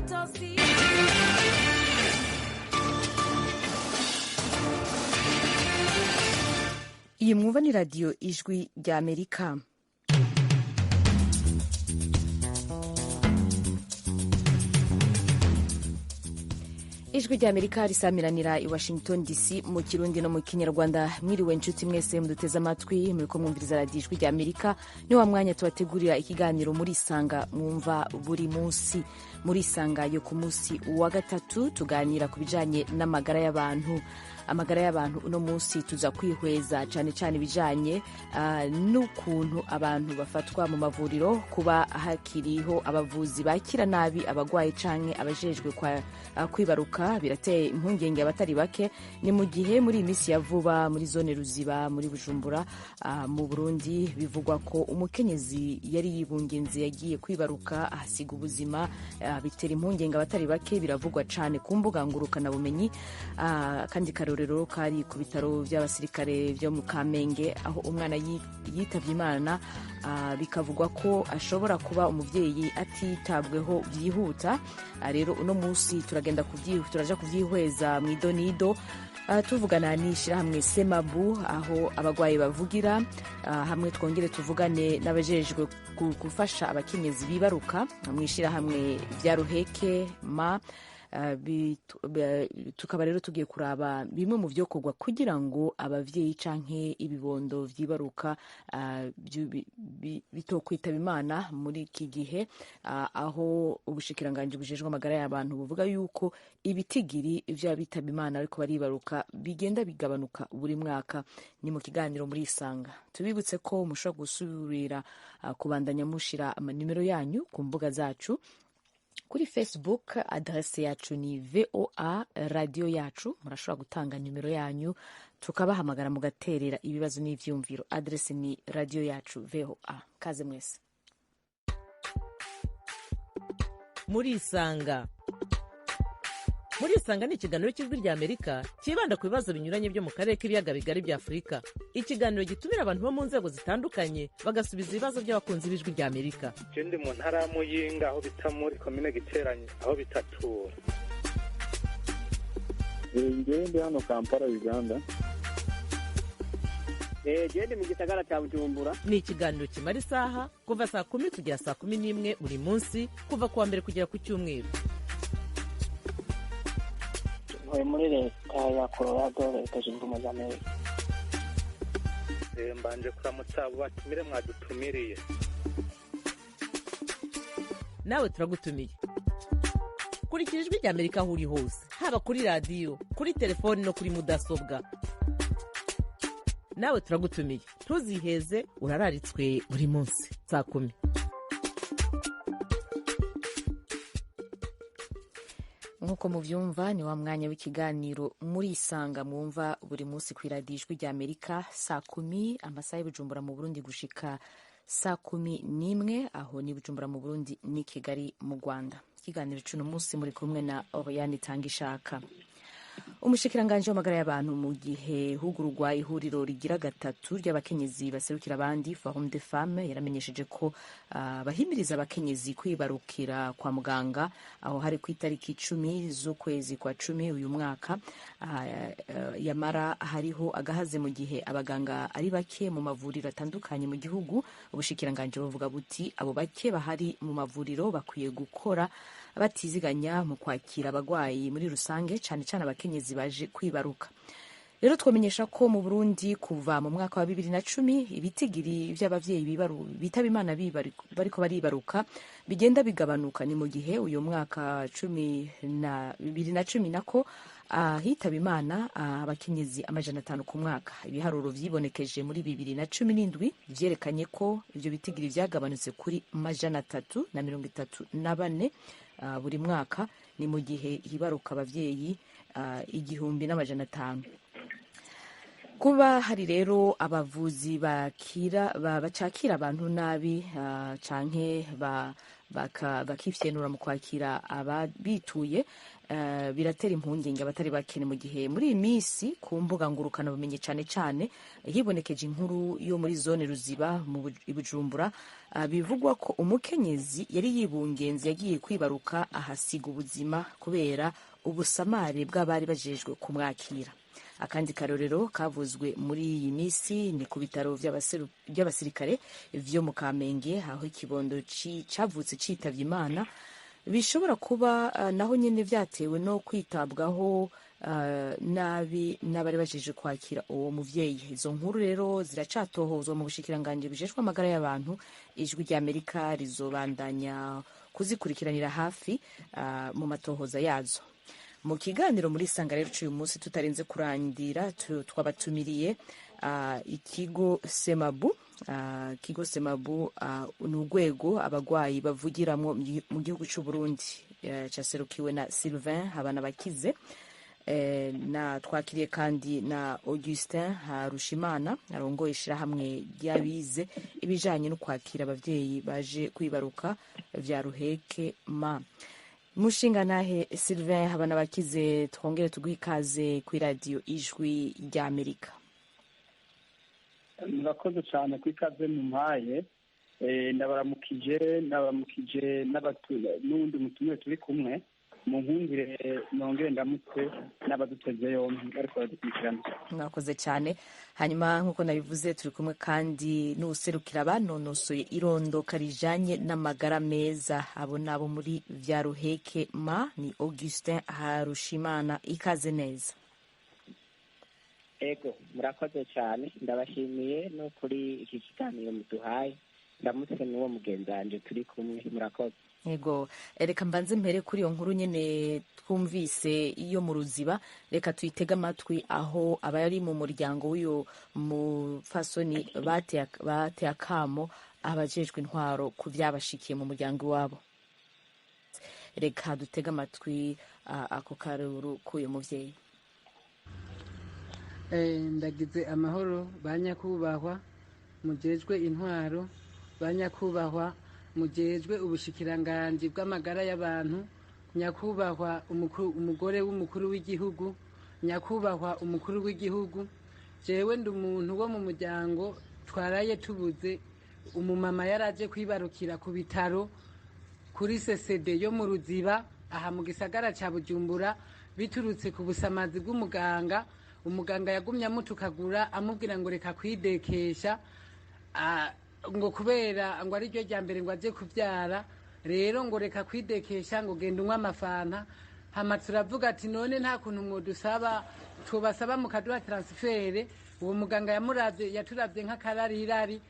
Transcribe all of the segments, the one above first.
Let us see. Iyi mwumva ni Radiyo Ijwi rya Amerika. Ijwi rya Amerika risamiranira i Washington DC mu Kirundi no mu Kinyarwanda. Mwiriwe nshuti mwese muduteze amatwi, muriko mwumviriza Radiyo Ijwi rya Amerika. Ni wa mwanya tubategurira ikiganiro Muri Isanga mwumva buri munsi. Muri Isanga yo ku munsi wa gatatu tuganira ku bijanye n'amagara y'abantu. Amagara y'abantu uno munsi tuza kwihweza cane cane ibijanye n'ukuntu abantu bafatwa mu mavuriro, kuba hakiriho abavuzi bakira nabi abagwayi canke abajejwe kwibaruka birateye impungenge abatari bake. Ni mu gihe muri iyi minsi ya vuba muri zone Ruziba muri Bujumbura mu Burundi bivugwa ko umukenyezi yari yibungenze yagiye kwibaruka ahasiga ubuzima, bitera impungenge abatari bake, biravugwa cane ku mbuga ngurukanabumenyi. Kandi karorero kari ku bitaro by'abasirikare byo mu Kamenge aho umwana yitavye Imana, bikavugwa ko ashobora kuba umuvyeyi atitabweho byihuta. Rero uno munsi turagenda turaja kuvyihweza mw'idonido, tuvugana n'ishirahamwe Semabu aho abagwayi bavugira, hamwe twongere tuvugane n'abajejwe gufasha abakenyezi bibaruka mw'ishirahamwe vya Ruheke ma. Tukaba rero tugiye kuraba bimwe mu vyokorwa kugira ngo abavyeyi canke ibibondo vyibaruka bitokwitaba Imana muri iki gihe, aho ubushikiranganji bujejwe amagara y'abantu buvuga yuko ibitigiri vy'abitaba Imana ariko baribaruka bigenda bigabanuka buri mwaka. Ni mu kiganiro Muri Isanga. Tubibutse ko mushobora gusubira kubandanya mushira amanimero yanyu ku mbuga zacu. Kuri Facebook adrese yacu ni VOA Radio Yacu. Murashobora gutanga nimero yanyu tukabahamagara mugaterera ibibazo n'ivyumviro. Adrese ni Radio Yacu VOA. Kaze mwese. Muri Isanga. Muri Isanga ni ikiganiro cy'Ijwi rya Amerika cyibanda ku bibazo binyuranye byo mu karere k'Ibiyaga Bigari bya Afurika. Ikiganiro gitumira abantu bo mu nzego zitandukanye bagasubiza ibibazo by'abakunzi b'Ijwi rya Amerika. Je ndi mu ntara ya Muyinga aho bita muri komine Giteranyi, aho bitatura. Njyewe ndi hano Kampala, Uganda. Gende mu gisagara cya Bujumbura. Ni ikiganiro kimara isaha kuva saa 10 kugera saa 11 buri munsi, kuva ku wa mbere kugera ku cyumweru. Ntuye muri Leta ya Colorado, Leta Zunze Ubumwe za Amerika. Mbanje kuramutsa abo batumire mwadutumiriye. Nawe turagutumiye. Kurikira Ijwi rya Amerika aho uri hose, haba kuri radiyo, kuri telefoni no kuri mudasobwa. Nawe turagutumiye, ntuziheze, urararitswe buri munsi saa 10. Nk'uko muvyumva, ni wa mwanya w'ikiganiro Muri Isanga mwumva buri munsi ku iradiyo Ijwi rya Amerika saa 10 amasaha y'Ibujumbura mu Burundi gushika saa 11, aho ni Bujumbura mu Burundi ni Kigali mu Rwanda. Ikiganiro c'uno munsi muri kumwe na Oriane Tangishaka. Umushikiranganji w'amagara y'abantu, mu gihe hugururwa ihuriro rigira gatatu ry'abakenyezi baserukira abandi, Forum des Femmes, yaramenyesheje ko bahimiriza abakenyezi kwibarukira kwa muganga. Aho hari ku itariki 10 z'ukwezi kwa 10 uyu mwaka. Yamara hariho agahaze mu gihe abaganga ari bake mu mavuriro atandukanye mu gihugu. Ubushikiranganji buvuga buti abo bake bahari mu mavuriro bakwiye gukora batiziganya mu kwakira abagwayi muri rusange, cane cane abakenyezi baje kwibaruka. Rero twamenyesha ko mu Burundi kuva mu mwaka wa 2010 ibitigiri vy'abavyeyi bitaba Imana bariko baribaruka bigenda bigabanuka. Ni mu gihe uyu mwaka 2010 nako hitaba Imana abakenyezi 500 ku mwaka. Ibiharuro vyibonekeje muri 2017 vyerekanye ko ivyo bitigiri vyagabanutse kuri 334 buri mwaka. Ni mu gihe hibaruka abavyeyi 1500. Kuba hari rero abavuzi bakira bacakira abantu nabi canke bakifyenura mu kwakira ababituye, biratera impungenge abatari bakene, mu gihe muri iyi minsi ku mbuga ngurukana bumenyi cane cane hibonekeje inkuru yo muri zone Ruziba mu i Bujumbura, bivugwa ko umukenyezi yari yibungenze yagiye kwibaruka ahasiga ubuzima kubera ubusamare bw'abari bajejwe kumwakira. Akandi karorero kavuzwe muri iyi minsi ni ku bitaro by'abasirikare vyo mu Kamenge, aho ikibondo cavutse citavye Imana, bishobora kuba naho nyene vyatewe no kwitabwaho nabi n'abari bajeje kwakira uwo muvyeyi. Izo nkuru rero ziracatohozwa mu bushikiranganji bujejwe amagara y'abantu. Ijwi ry'Amerika rizobandanya kuzikurikiranira hafi mu matohoza yazo. Mu kiganiro muri Sanga rero c'uyu munsi, tutarenze kurandira, twabatumiriye ikigo Semabu. Ikigo Semabu ni urwego abagwayi bavugiramwo mu gihugu c'u Burundi, caserukiwe na Sylvain Habanabakize. Na twakiriye kandi na Augustin Harushimana, arongoye ishirahamwe ry'abize ibijanye no kwakira abavyeyi baje kwibaruka vya Ruheke ma. Mushingantahe Sylvain Habanabakize, twongere tuguhe ikaze kuri Radiyo Ijwi ry'Amerika. Murakoze cyane ku ikaze mumpaye. Ndabaramukije n'uwundi mutumire turi kumwe. Mu nkundire nongere ndamutse n'abaduteze yombi ariko baradukurikirana. Mwakoze cyane. Hanyuma, nk'uko nabivuze, turi kumwe kandi n'uwuserukira abanonosoye irondoka rijanye n'amagara meza, abo nabo muri vya Ruheke ma, ni Augustin Harushimana. Ikaze neza. Ego, murakoze cyane, ndabashimiye no kuri iki kiganiro muduhaye. Ndamutse n'uwo mugenzi wanje turi kumwe. Murakoze. Yego, reka mbanze mpere kuri iyo nkuru nyene twumvise iyo mu Ruziba. Reka tuyitege amatwi, aho abari mu muryango w'uyo mupfasoni bateye akamo abajejwe intwaro ku vyabashikiye mu muryango iwabo. Reka dutege amatwi ako karuru k'uyo muvyeyi. Ndagize amahoro, ba nyakubahwa mujejwe intwaro, ba nyakubahwa mujejwe ubushikiranganji bw'amagara y'abantu, nyakubahwa umugore w'umukuru w'igihugu, nyakubahwa umukuru w'igihugu. Jewe ndi umuntu wo mu muryango twaraye tubuze umumama yaraje kwibarukira ku bitaro kuri CCD yo mu Ruziba aha mu gisagara ca Bujumbura, biturutse ku busamazi bw'umuganga. Umuganga yagumye amutukagura, amubwira ngo reka kwidekesha, ngo kubera ngo ari ryo rya mbere ngo aje kubyara, rero ngo reka kwidekesha, ngo genda unywe amafanta. Hama turavuga ati none nta kuntu mwodusaba, tubasaba mukaduha transfert? Uwo muganga yamuravye, yaturavye nk'akararirari.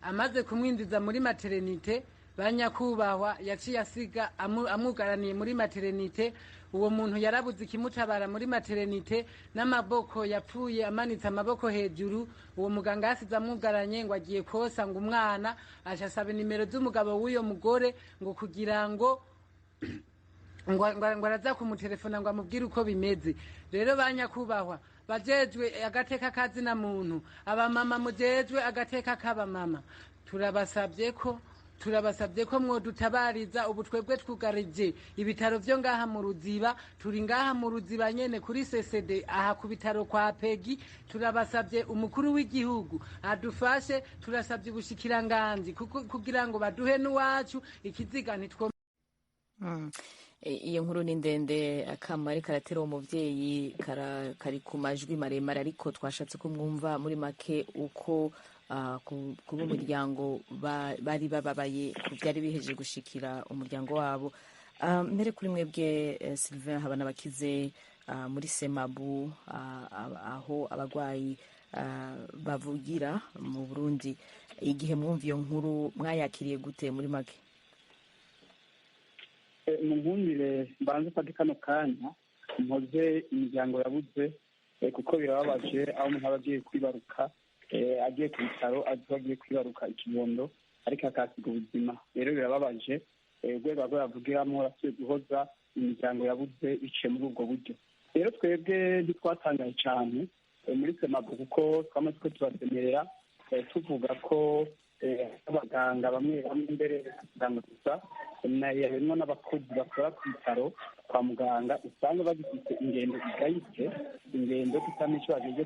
Amaze kumwinjiza muri maternité, banyakubahwa, yaciye asiga amwugaraniye muri maternité. Uwo muntu yarabuze ikimutabara muri maternité, n'amaboko yapfuye amanitse amaboko hejuru. Uwo muganga yasize amwugaranye ngo agiye kosa ngo umwana, aca asaba nimero z'umugabo w'uyo mugore ngo kugira ngo araza kumutelefona ngo amubwire uko bimeze. Rero banyakubahwa bajejwe agateka kazina muntu, abamama mujejwe agateka k'abamama, turabasabye ko mwodutabariza. Ubu twebwe twugarije ibitaro vyo ngaha mu Ruziba. Turi ngaha mu Ruziba nyene kuri CCD aha ku bitaro kwa Pegi. Turabasabye umukuru w'igihugu adufashe, turasabye ubushikiranganji kugira ngo baduhe n'uwacu ikiziga ntitwo Iyo nkuru ni ndende. Akamo ariko aratera uwo muvyeyi kari ku majwi maremare, ariko twashatse kumwumva muri make uko kuba umuryango bari bababaye ku byari biheje gushikira umuryango wabo. Mbere kuri mwebwe, Sylvain Habanabakize, muri Semabu, aho abagwayi bavugira mu Burundi, igihe mwumva iyo nkuru mwayakiriye gute muri make? Mu nkundire mbanze mfate kano kanya mpoze imiryango yabuze, kuko birababaje aho umuntu aba agiye kwibaruka, agiye ku bitaro azi ko agiye kwibaruka ikibondo, ariko akahasiga ubuzima. Rero birababaje. Urwego rwo yavugiramo rasubiye guhoza imiryango yabuze biciye muri ubwo buryo. Rero twebwe ntitwatangaye cyane. Muri Semabu, kuko twamaze ko tubasemerera, tuvuga ko abaganga bamwe bamwe, mbere abaganga gusa, harimwo n'abakozi bakora ku bitaro kwa muganga, usanga bagifite ingendo igayitse, ingendo kutamenya icyo bageze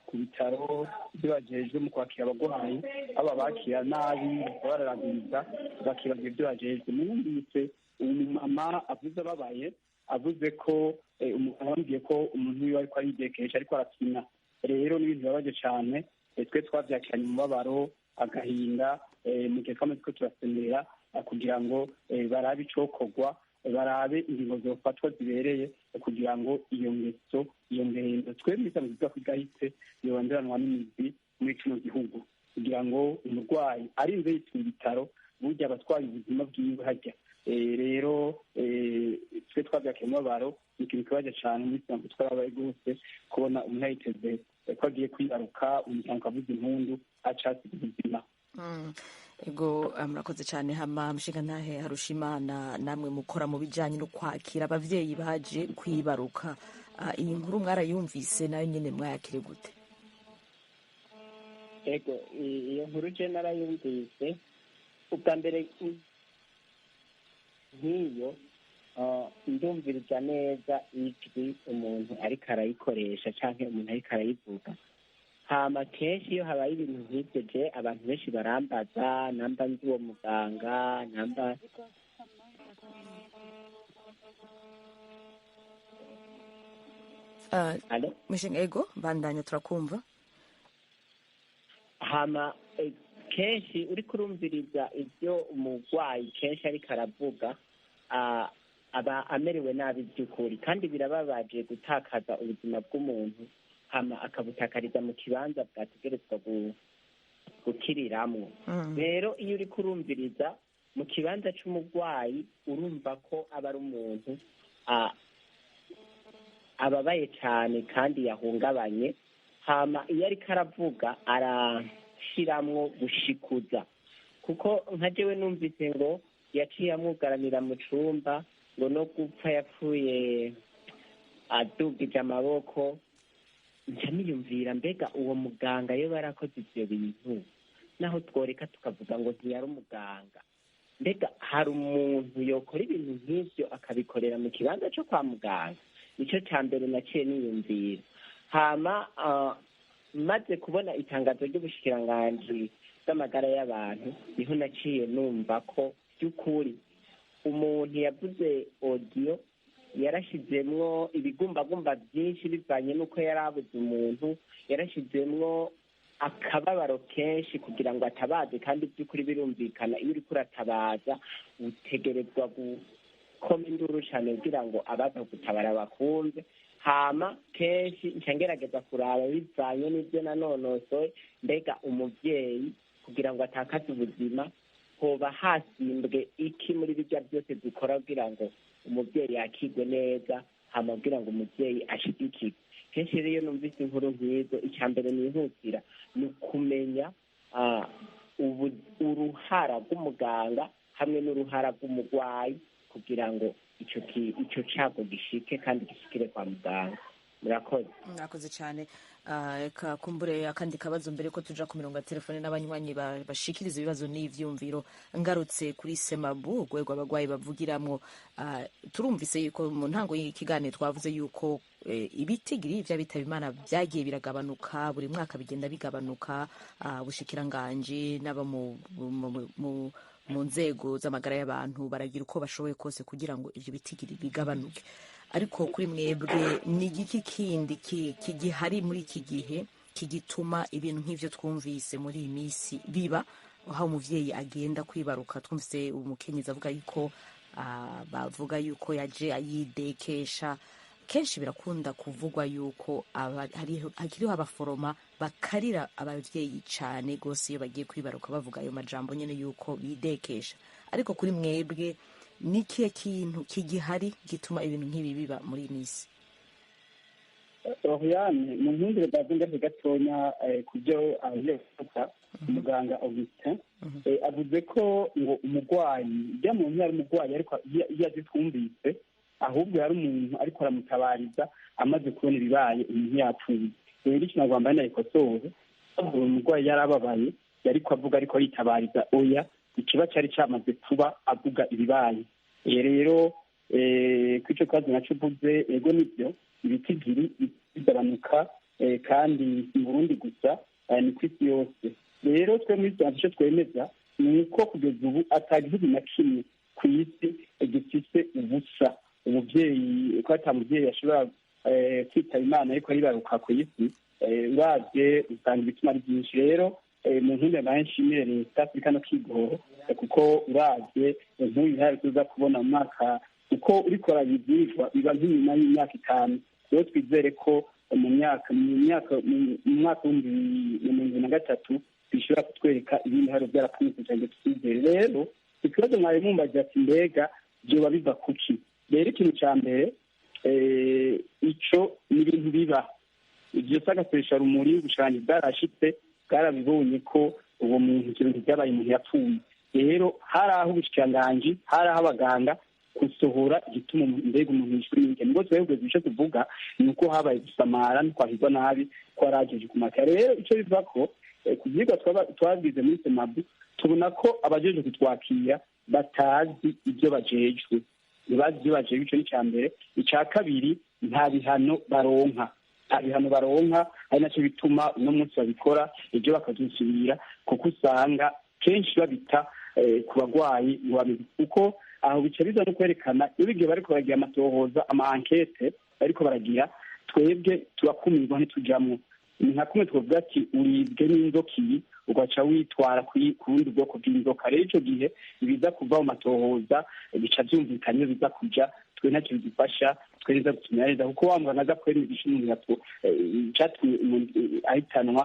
ku bitaro, ibyo bajejwe mu kwakira abarwayi, aba bakira nabi, bararagiriza, bakibagira ibyo bajejwe. Mwumvise umumama avuze ababaye, avuze ko umugabo yambwiye ko umuntu wiwe ariko aridekesha, ariko arakina. Rero n'ibintu bibabaje cyane. Twe twabyakiranye umubabaro, agahinda, mu gihe twamaze ko turasemerera kugira ngo barabe icokorwa, barabe ingingo zofatwa zibereye kugira ngo iyo ngeso, iyo ngendo twebwe tuvuga ko igahitse, yobanduranwa n'imizi muri kino gihugu, kugira ngo umurwayi arinze yituye ibitaro, burya abatwaye ubuzima bwiwe hajya. Rero twe twabyakira umubabaro, ni ikintu kibaje cyane muri Sinamu. Twarabaye rwose kubona umuntu yiteze ko agiye kwibaruka, umuryango ukavuza impundu, acasiga ubuzima. Ego, murakoze cyane. Hama mushinga ntahe Harushimana, namwe mukora mu bijyanye no kwakira ababyeyi baje kwibaruka, iyi nkuru mwarayumvise, nayo nyine mwayakire gute? Ego, iyo nkuru je narayumvise. Ubwa mbere nk'iyo ndumviriza neza ijwi umuntu ariko arayikoresha canke umuntu ariko arayivuga. Hama kenshi iyo habaye ibintu nk'ibyo, je abantu benshi barambaza namba nzi uwo muganga, namba Allo? Mushinga, ego, bandanya, turakumva. Hama kenshi uriko urumviriza ibyo umurwayi kenshi ariko aravuga, aba amerewe nabi by'ukuri, kandi birababaje gutakaza ubuzima bw'umuntu, hama akabutakariza mu kibanza bwategerezwa gukiriramwo. Rero iyo uriko urumviriza mu kibanza c'umurwayi, urumva ko aba ari umuntu ababaye cane kandi yahungabanye. Hama iyo ariko aravuga arashiramwo gushikuza, kuko nka jewe numvise ngo yaciye amwugaranira mu cumba, ngo no gupfa yapfuye adugije amaboko. Nca niyumvira, mbega uwo muganga iyo barakoze ivyo bintu, naho tworeka tukavuga ngo ntiyari umuganga, mbega hari umuntu yokora ibintu nk'ivyo akabikorera mu kibanza co kwa muganga? Nico ca mbere naciye niyumvira. Hama maze kubona itangazo ry'ubushikiranganji bw'amagara y'abantu, niho naciye numva ko by'ukuri umuntu yavuze audio yarashizemwo ibigumbagumba byinshi bivanye n'uko yari abuze umuntu, yarashizemwo akababaro kenshi kugira ngo atabaze. Kandi by'ukuri birumvikana, iyo uriko uratabaza utegerezwa gukoma induru cane kugira ngo abaza gutabara bakumve. Hama kenshi nca ngerageza kuraba bivanye n'ibyo nanonosoye, mbega umuvyeyi kugira ngo atakaze ubuzima hoba hasimbwe iki muri bijya byose dukora kugira ngo umuvyeyi yakirwe neza, hama kugira ngo umuvyeyi ashigikirwe. Kenshi rero iyo numvise inkuru nk'izo, icya mbere nihutira ni ukumenya uruhara rw'umuganga hamwe n'uruhara rw'umurwayi kugira ngo ico cago gishike kandi gishikire kwa muganga. Murakoze. Murakoze cyane. Reka kumbure akandi kabazo mbere ko tuja ku mirongo ya telefone n'abanywanyi bashikiriza ibibazo n'ivyumviro. Ngarutse kuri Semabu, urwego abagwayi bavugiramwo, turumvise yuko mu ntango y'ikiganiro twavuze yuko ibitigiri vy'abitaba Imana vyagiye biragabanuka buri mwaka, bigenda bigabanuka. Ubushikiranganji n'aba mu nzego z'amagara y'abantu baragira uko bashoboye kose kugira ngo ivyo bitigiri bigabanuke. Ariko kuri mwebwe, ni igiki kindi kigihari muri iki gihe kigituma ibintu nk'ivyo twumvise muri iyi minsi biba, aho umuvyeyi agenda kwibaruka? Twumvise umukenyezi avuga yuko bavuga yuko yaje ayidekesha. Kenshi birakunda kuvugwa yuko hakiriho abaforoma bakarira abavyeyi cane gose iyo bagiye kwibaruka, bavuga ayo majambo nyene yuko bidekesha. Ariko kuri mwebwe, ni ikihe kintu kigihari gituma ibintu nk'ibi biba muri iyi minsi? Oriane, mu nkundire baze ngahe gatonya ku byo agiye gufata muganga Augustin. Avuze ko ngo umurwayi ujya muntu yari umurwayi, ariko iyo azi twumvise ahubwo yari umuntu ariko aramutabariza amaze kubona ibibaye, umuntu yapfuye. Rero ico nagomba nayikosore, umurwayi yarababaye, yariko avuga ariko yitabariza, oya, ikiba cari camaze kuba, avuga ibibaye. Rero kw'ico kibazo naco uvuze, ego nivyo, ibitigiri bigabanuka, kandi si mu Burundi gusa, ni kw'isi yose. Rero twe muri siyansi ico twemeza ni uko kugeza ubu ata gihugu na kimwe ku isi gifise ubusa umuvyeyi, ko ata muvyeyi ashobora kwitaba Imana ariko aribaruka ku isi. Uravye usanga ibituma ari byinshi. Rero mu ntumbe nayo nshimire leta kuri kano kigoro, kuko uravye nk'uyu bihari tuza kubona mu mwaka, kuko uriko urabivyigwa biba nk'inyuma y'imyaka 5. Rero twizere ko mu myaka mu myaka mu mwaka w'2023 bishobora kutwereka ibindi hari byarapfunyitse cyane, twizere. Rero ikibazo mwari mumbaza ati mbega vyoba biva kuki? Rero ikintu ca mbere, ico ni ibintu biba ivyo sagakoresha rumuri, ubushanyi bwarashitse, bwarabibonye ko uwo muntu ikintu byabaye, umuntu yapfuye. Rero hari aho ubushikiranganji, hari aho abaganga gusohora igituma mbega umuntu yishwe n'iki. Nibwo twebwe ico tuvuga ni uko habaye gusamara no kwahirwa nabi ko yarajeje ku matara. Rero ico biva ko ku vyigwa twagize muri SOMABU, tubona ko abajejwe kutwakira batazi ibyo bajejwe, ntibazi ibyo bajejwe. Ico ni ica mbere. Ica kabiri, nta bihano baronka, nta bihano baronka, ari nacyo bituma uno munsi babikora ibyo bakazisubira, kuko usanga kenshi babita ku bagwayi ngo babizi, kuko aho bica biza no kwerekana iyo bigiye bariko baragira amatohoza, ama enquête bariko baragira, twebwe turakumirwa, ntitujamwo. Ni nka kumwe twavuga ati uribwe n'inzoka iyi, ugaca witwara ku bundi bwoko bw'inzoka. Rero ico gihe ibiza kuva mu matohoza bica vyumvikana iyo biza kuja, twe ntacyo bidufasha, twe neza gutumira neza, kuko wa muganga aza kwemeza ico umuntu icatumye umuntu ahitanwa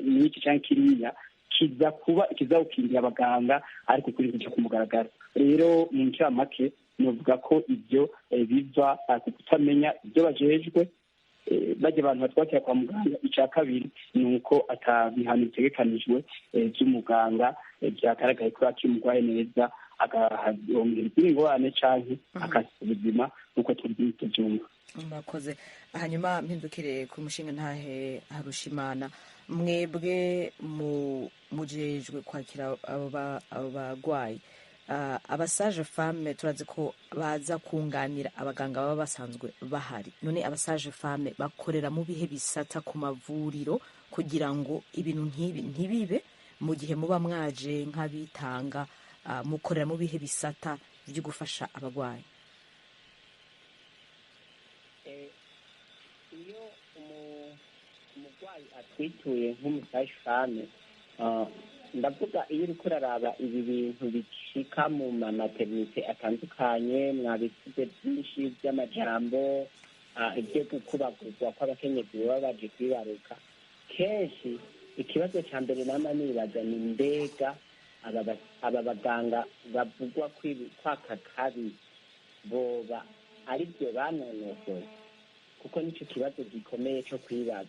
n'iki canke kiriya, kiza kuba ikizawukingira abaganga, ariko kuri kuja ku mugaragaro. Rero mu ncamake novuga ko ivyo biva ku kutamenya ibyo bajejwe bajya abantu batwakira kwa muganga. Icya kabiri ni uko ata bihano bitegekanijwe by'umuganga byagaragaye ko yakira umurwayi neza, agahongera izindi ngorane canke akasiga ubuzima, nk'uko tubyumva. Murakoze. Hanyuma mpindukire ku mushinga ntahe Harushimana, mwebwe mu mujejwe kwakira abo bagwayi, aba sages-femmes turazi ko baza kunganira abaganga baba basanzwe bahari. None aba sages-femmes bakorera mu bihe bisata ku mavuriro kugira ngo ibintu nk'ibi ntibibe mu gihe muba mwaje nk'abitanga, mukorera mu bihe bisata byo gufasha abagwayi? Iyo umurwayi atwituye nk'umu sage-femme, ndavuga iyo uriko uraraba ibi bintu bishika mu ma maternité atandukanye, mwabivuze byinshi by'amajambo, ibyo gukubagurwa kw'abakenyezi baba baje kwibaruka, kenshi ikibazo ca mbere nama nibaza ni mbega aba baganga bavugwa kwaka kabi boba aribyo banonosoye? Kuko nico kibazo gikomeye co kwibaza.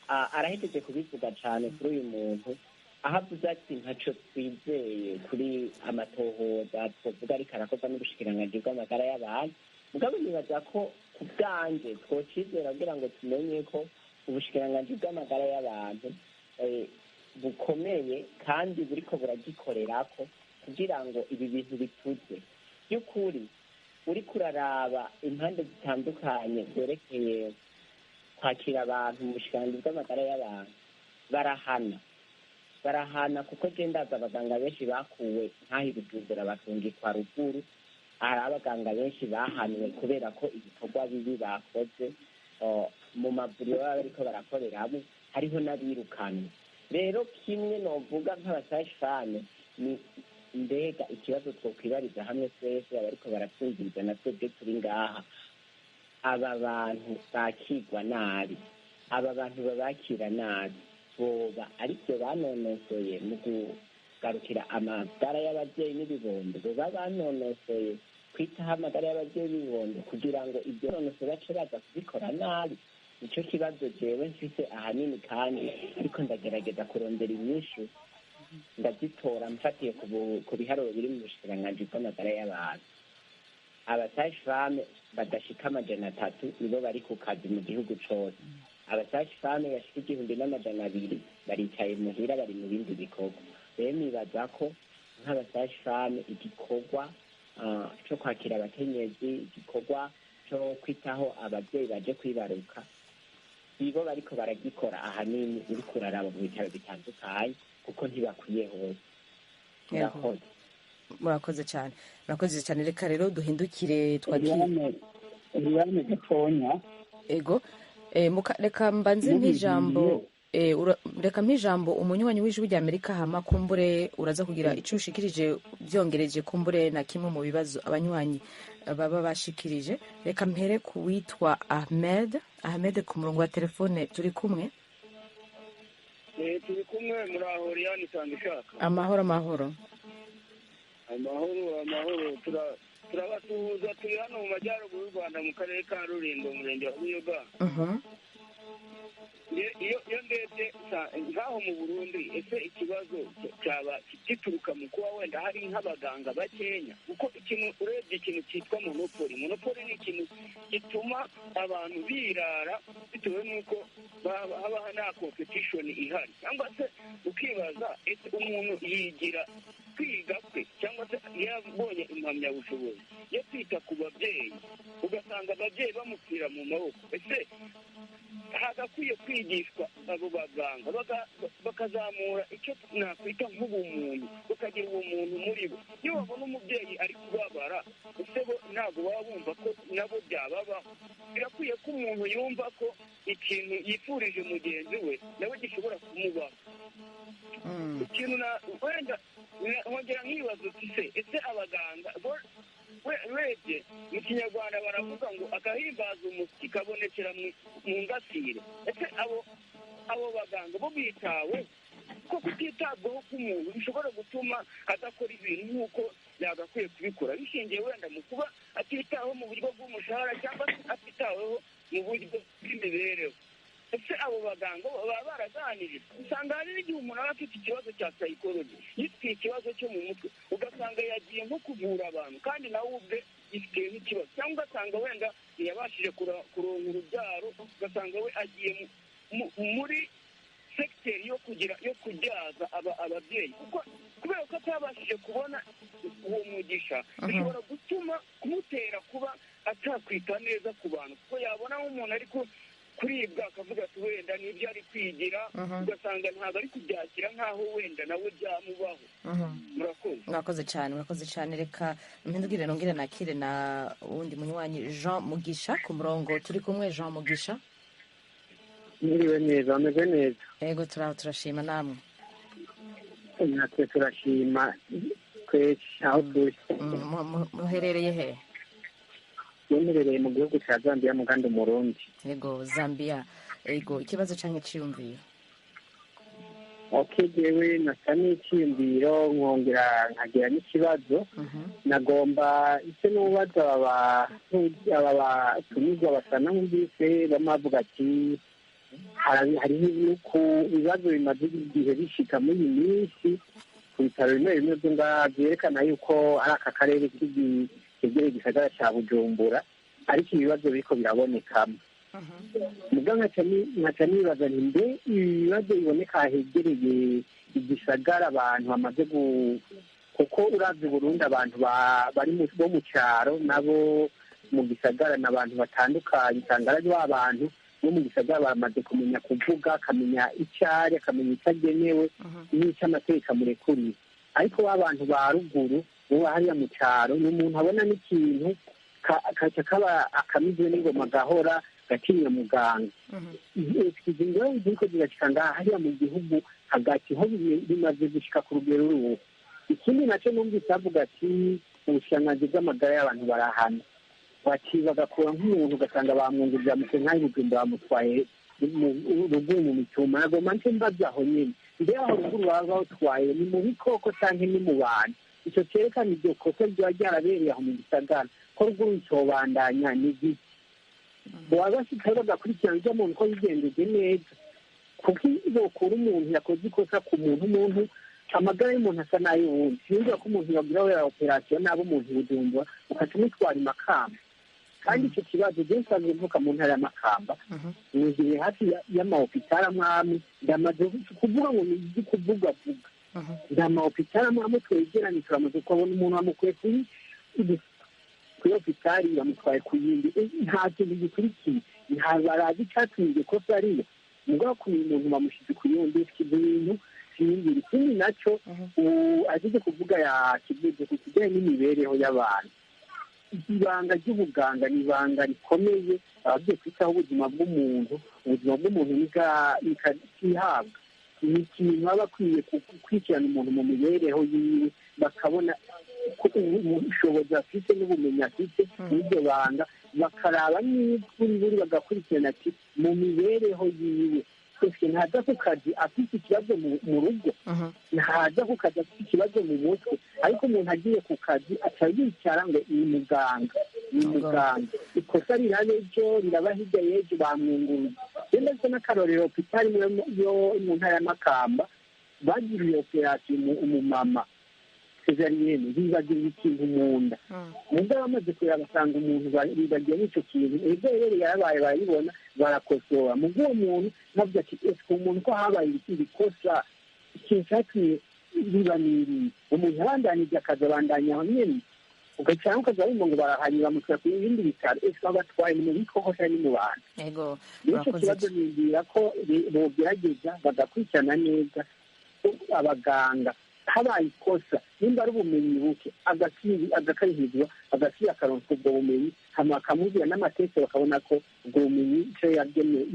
Arahejeje kubivuga cane kuri uyu muntu aho avuze ati ntaco twizeye kuri amatohoza twovuga ariko arakorwa n'ubushikiranganji bw'amagara y'abantu. Mugabo nibaza ko ku bwanje twocizera kugira ngo tumenye ko ubushikiranganji bw'amagara y'abantu bukomeye kandi buriko buragikorerako kugira ngo ibi bintu bituze by'ukuri. Uriko uraraba impande zitandukanye zerekeye kwakira abantu mu bushikiranganji bw'amagara y'abantu, barahana, barahana, kuko je ndazi abaganga benshi bakuwe nk'aho i Bujumbura bakungikwa ruguru. Hari abaganga benshi bahanwe kubera ko ibikorwa bibi bakoze mu mavuriro baba bariko barakoreramo, hariho n'abirukanwe. Rero kimwe novuga nk'aba sages-femmes ni mbega ikibazo twokwibariza hamwe twese abariko baratwumviriza na twebwe turi ngaha: aba bantu bakirwa nabi, aba bantu babakira nabi, boba aribyo banonosoye mu kugarukira amagara y'ababyeyi n'ibibondo? Boba banonosoye kwitaho amagara y'ababyeyi n'ibibondo kugira ngo ibyo nonoso bace baza kubikora nabi? Nicyo kibazo jewe mfise ahanini, kandi ariko ndagerageza kurondera inyishu, ndazitora mfatiye ku biharuro biri mu bushikiranganji bw'amagara y'abantu. Aba sages-femmes badashika 300 nibo bari ku kazi mu gihugu cose. Abasages-femmes bashika 1200 baricaye muhira, bari mu bindi bikorwa. Rero nibaza ko nk'abasages-femmes, igikorwa co kwakira abakenyezi, igikorwa co kwitaho abavyeyi baje kwibaruka, ibo bariko baragikora ahanini, uriko uraraba mu bitaro bitandukanye, kuko ntibakwiye hose. Murakoze. Murakoze cyane, murakoze cyane. Reka rero duhindukire twakire Eliane gatonya. Ego. Reka mbanze nk'ijambo, reka mp'ijambo umunywanyi w'Ijwi rya Amerika, hama kumbure uraza kugira ico ushikirije, byongereje kumbure na kimwe mu bibazo abanywanyi baba bashikirije. Reka mpere ku witwa Ahmed. Ahmed, ku murongo wa telefone turi kumwe? Turi kumwe. Muraho, Liyani Itanga Ishaka? Amahoro, amahoro. Amahoro, amahoro. Turabasuhuza. Turi hano mu majyaruguru y'u Rwanda, mu karere ka Rulindo, umurenge wa Buyoga. Iyo ndebye nk'aho mu Burundi, ese ikibazo cyaba gituruka mu kuba wenda hari nk'abaganga bakenya? Kuko ikintu urebye, ikintu cyitwa monopoly, monopoly ni ikintu gituma abantu birara bitewe n'uko haba nta competition ihari. Cyangwa se ukibaza, ese umuntu yigira kwiga kwe, cyangwa se yabonye impamyabushobozi yo kwita ku babyeyi, ugasanga ababyeyi bamupfira mu maboko? Ese hagakwiye kwigishwa abo baganga, bakazamura icyo nakwita nk'ubumuntu, bakagira ubumuntu muri bo? Iyo babona umubyeyi ari kubabara, ese bo ntabwo baba bumva ko nabo byababaho? Birakwiye ko umuntu yumva ko ikintu yifurije mugenzi we nawe gishobora kumubaho. Ikintu wenda nkongera nkibaza uti se, ese abaganga, urebye mu Kinyarwanda baravuga ngo akahimbaza umusyi kabonekera mu ngasire, ese abo baganga bo bitawe? Ko kutitabwaho k'umuntu bishobora gutuma adakora ibintu nk'uko yagakwiye kubikora, bishingiye wenda mu kuba atitaweho mu buryo bw'umushahara, cyangwa se atitaweho mu buryo bw'imibereho. Ese abo baganga baba baraganirijwe? Usanga hari n'igihe umuntu aba afite ikibazo cya psychology, yifitiye ikibazo cyo mu mutwe, ugasanga yagiye nko kuvura abantu kandi nawe ubwe yifitiye nk'ikibazo, cyangwa ugasanga wenda ntiyabashije kuronka urubyaro, ugasanga we agiye muri secteur yo kugira yo kubyaza ababyeyi, kuko kubera ko atabashije kubona uwo mugisha, bishobora gutuma kumutera kuba atakwita neza ku bantu, kuko yabona nk'umuntu ari kuribwa akavuga ati wenda nibyo ari kwigira, ugasanga ntabwo ari kubyakira nk'aho wenda nawe byamubaho. Murakoze. Murakoze cyane, murakoze cyane. Reka mpindukire nongere nakire na wundi munywanyi, Jean Mugisha, ku murongo. Turi kumwe, Jean Mugisha? Mwiriwe neza, ameze neza? Yego, turaho, turashima. Namwe? Natwe turashima twese aho turi. Muherereye he? Yemerereye mu gihugu cya Zambia, muganda Umurundi. Yego, Zambia. Yego, ikibazo cyangwa iciyumviro? Okay, jewe nasa n'iciyumviro, nkongera nkagira n'ikibazo. Nagomba icyo n'ubaza aba batumirwa, basa n'umvise bamavuga ati hariho ku bibazo bimaze igihe bishika muri iyi minsi ku bitaro bimwe bimwe byo ngaha, byerekana yuko ari aka karere kegereye igisagara cya Bujumbura, ariko ibibazo biriko birabonekamo. Muga nkaca nibaza nti mbe ibi bibazo biboneka hegereye igisagara, abantu bamaze, kuko uravye Burundi, abantu bari bo mu cyaro nabo mu gisagara ni abantu batandukanye. Usanga ari ba bantu bo mu gisagara bamaze kumenya kuvuga, akamenya icyo ari, akamenya icyo agenewe n'icyo amategeko amurekuriye, ariko ba bantu ba ruguru bo hariya mu cyaro, ni umuntu abona n'ikintu kaca kaba akamizwe n'ingoma, gahora gatinya muganga. Izi ngorane ziriko zirashika ngaha hariya mu gihugu hagati ho bimaze gushika ku rugero rubu? Ikindi nacyo, numvise bavuga ati ubushikiranganji bw'amagara y'abantu barahana, bati bagakura nk'umuntu ugasanga bamwungurira mu nk'aho Bujumbura, bamutwaye ruguru mu mituma. Nagomba nce mbaza aho nyene, mbe aho ruguru baba bawutwaye ni mu bikoko canke ni mu bantu? Ico cerekana iryo kosa ryoba ryarabereye aho mu gisagara, ko ruguru icobandanya ni giki? Baba bashikayo bagakurikirana urya muntu ko yigendeje neza, kuko bokura umuntu yakoze ikosa ku muntu, umuntu amagara y'umuntu asa n'ay'uwundi. Sinumva ko umuntu yagira we opération nabi umuntu Bujumbura, ukaca umutwara i Makamba. Kandi icyo kibazo je nsanzwe mvuka mu ntara y'Amakamba, nuzuye hafi y'amahopitali amwe, ndamaze kuvuga ngo nizi kuvuga vuga, ndamahopitali amwe twegeranye, turamaze kubona umuntu bamukuye kuri hopitali bamutwaye ku yindi, nta kintu gikurikiye, nta barazi icyatumye iryo kosa ariyo. Mugabo kumenya umuntu bamushyize ku yundi, ibyo bintu siyumvira. Ikindi nacyo agize kuvuga yakivuze ku kijyanye n'imibereho y'abantu. Ibanga ry'ubuganga ni ibanga rikomeye, abagiye kwitaho ubuzima bw'umuntu, ubuzima bw'umuntu ntihabwa ni ikintu baba bakwiye gukurikirana umuntu mu mibereho yiwe, bakabona ubushobozi afite n'ubumenyi afite n'iryo banga, bakaraba n'iburi bagakurikirana ati mu mibereho yiwe ntajya ku kazi afite ikibazo mu rugo, ntajya ku kazi afite ikibazo mu mutwe. Ariko umuntu agiye ku kazi aca yicara ngo ni muganga, ni muganga, ikosa riraba ejo, riraba hirya y'ejo, bamwunguruye. Rero ndetse n'akarorero, hopitali yo mu ntara y'Amakamba bagiriye operasiyo umumama césarienne, bibagirira ikintu mu nda. Mugabo bamaze kureba basanga umuntu bibagiwe n'icyo kintu, ibyo rero yarabaye, barayibona, barakosora. Mubwo uwo muntu navuga ati ese umuntu ko habaye iri kosa, ikintu cyatumye bibaniriye umuntu abandanije akazi, abandanya aho nyene, ugaca ukaza wumva ngo barahanyura, bamutwara ku bindi bitaro. Ese baba batwaye ni mu bikoko cyangwa ni mu bantu? Nicyo kibazo nibwira ko bogerageza bagakurikirana neza abaganga, habaye ikosa nimba ari ubumenyi buke agakayihizwa, agasubira akaronka ubwo bumenyi, hama bakamubwira n'amateke, bakabona ko ubwo bumenyi icyo yagenewe,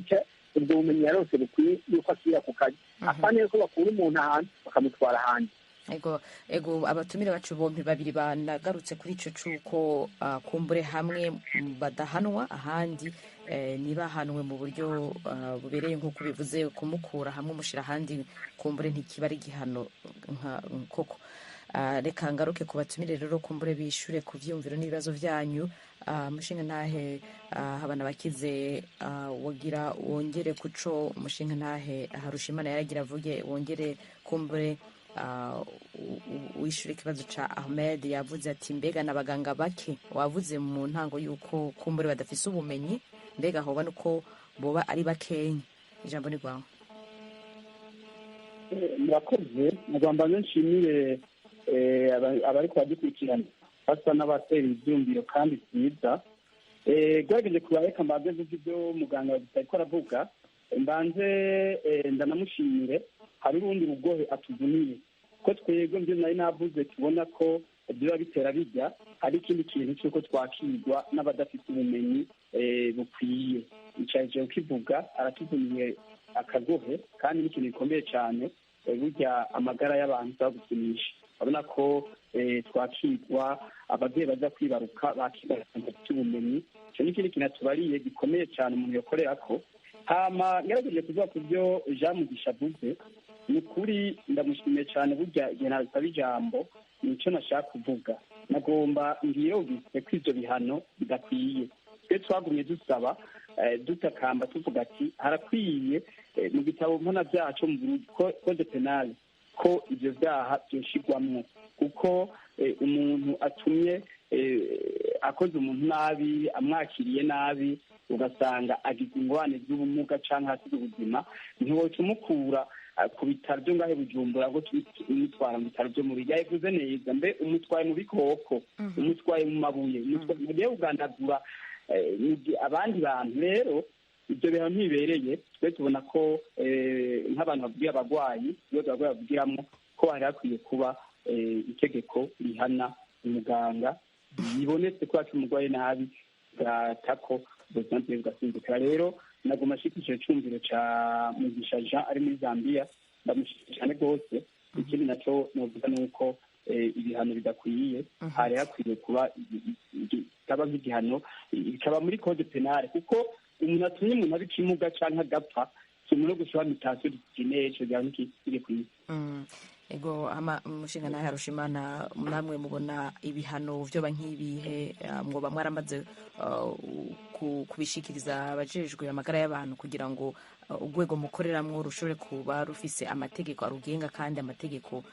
ubwo bumenyi yarose bukwiye yuko asubira ku kazi, apana yuko bakura umuntu ahantu bakamutwara ahandi. Ego, ego, abatumire bacu bombi babiri banagarutse kuri ico cuko kumbure hamwe badahanwa, ahandi ntibahanwe mu buryo bubereye nk'uko bivuze, kumukura hamwe umushira ahandi kumbure ntikiba ari igihano koko. Reka ngaruke ku batumire rero, kumbure bishure ku vyiyumviro n'ibibazo vyanyu. Mushinga ntahe habana bakize, wagira wongere kuco umushinga ntahe Harushimana yaragira avuge, wongere kumbure wishyura ikibazo ca Ahmed. Yavuze ati mbega n'abaganga bake, wavuze mu ntango y'uko kumbure badafise ubumenyi, mbega hoba nuko boba ari bakenya? Ijambo ni rwawe. Murakoze. Mugamba nshimire abariko badukurikirana, basa n'abatera ivyumviro kandi vyiza. Gerageje kubareka mbanze mvuge ibyo muganga ariko aravuga, mbanze ndanamushimire. Hari urundi rugohe atuvuniye ko twebwe mbyo nari navuze, tubona ko biba bitera bijya, hari ikindi kintu cy'uko twakirwa n'abadafite ubumenyi bukwiye. Icaje ukivuga, aratuvuniye akagohe kandi n'ikintu gikomeye cyane. Burya amagara y'abantu tuba gukinisha, urabona ko twakirwa, ababyeyi baza kwibaruka bakirwa bafite ubumenyi. Icyo ni ikindi kintu atubariye gikomeye cyane umuntu yakorera ko. Hama ngerageje kuvuga ku byo Jean Mugisha avuze, ni ukuri ndamushimiye cyane. Burya igihe nasaba ijambo nicyo nashaka kuvuga, nagomba mbwire ko ibyo bihano bidakwiye. Twe twagumye dusaba, dutakamba, tuvuga ati harakwiye mu gitabo mpanabyaha cyo mu Burundi, code pénal, ko ibyo byaha byoshirwamwo, kuko umuntu atumye akoze umuntu nabi, amwakiriye nabi, ugasanga agize ingorane z'ubumuga cyangwa hasize ubuzima, ntiwoca umukura ku bitaro byo ngahe Bujumbura ngo umutwara mu bitaro byo muri, yabivuze neza, mbe umutwaye mu bikoko, umutwaye mu mabuye, mugiye kugandagura abandi bantu. Rero ibyo bihano ntibibereye. Twe tubona ko nk'abantu babwira abarwayi, iyo abarwayi babwiramo ko hari hakwiye kuba itegeko rihana umuganga bibonetse ko yaca umurwayi nabi, gatako ubuzima bwiwe bugasinzikara. Rero naguma ashikije icumviro ca Mugisha Jean ari muri Zambia, ndamushimye cyane rwose. Ikindi naco novuga ni uko ibihano bidakwiye, hari hakwiye kuba bikaba nk'igihano, bikaba muri code pénal, kuko umuntu atumye umuntu aba ikimuga canke agapfa, si umuntu wo gushira mutation disciplinaire, ico gihano kiri kwisi. Ego, ama mushinga nawe Harushimana, namwe mubona ibihano vyoba nk'ibihe? Mwoba mwaramaze kubishikiriza abajejwe amagara y'abantu kugira ngo urwego mukoreramwo rushobore kuba rufise amategeko arugenga, kandi amategeko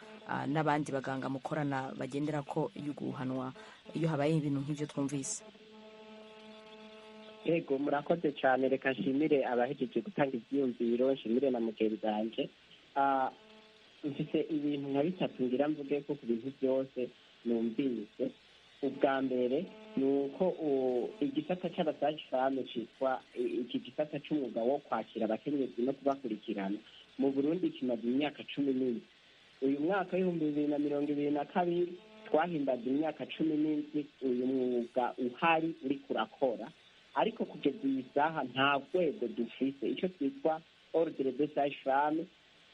n'abandi baganga mukorana bagendera ko yo guhanwa iyo habaye ibintu nk'ivyo twumvise? Yego, murakoze cyane. Reka nshimire abahejeje gutanga ibyiyumviro, nshimire na mugenzi wanjye. Mfite ibintu nka bitatu ngira mvuge ko ku bintu byose numvise. Ubwa mbere ni uko igisata cy'aba sages-femmes cyitwa iki gisata cy'umwuga wo kwakira abakenyezi no kubakurikirana mu Burundi kimaze imyaka 17. Uyu mwaka w'2022 twahimbaza imyaka 17 uyu mwuga uhari uri kurakora, ariko kugeza iyi saha nta rwego dufise, icyo twitwa ordre de sage-femme.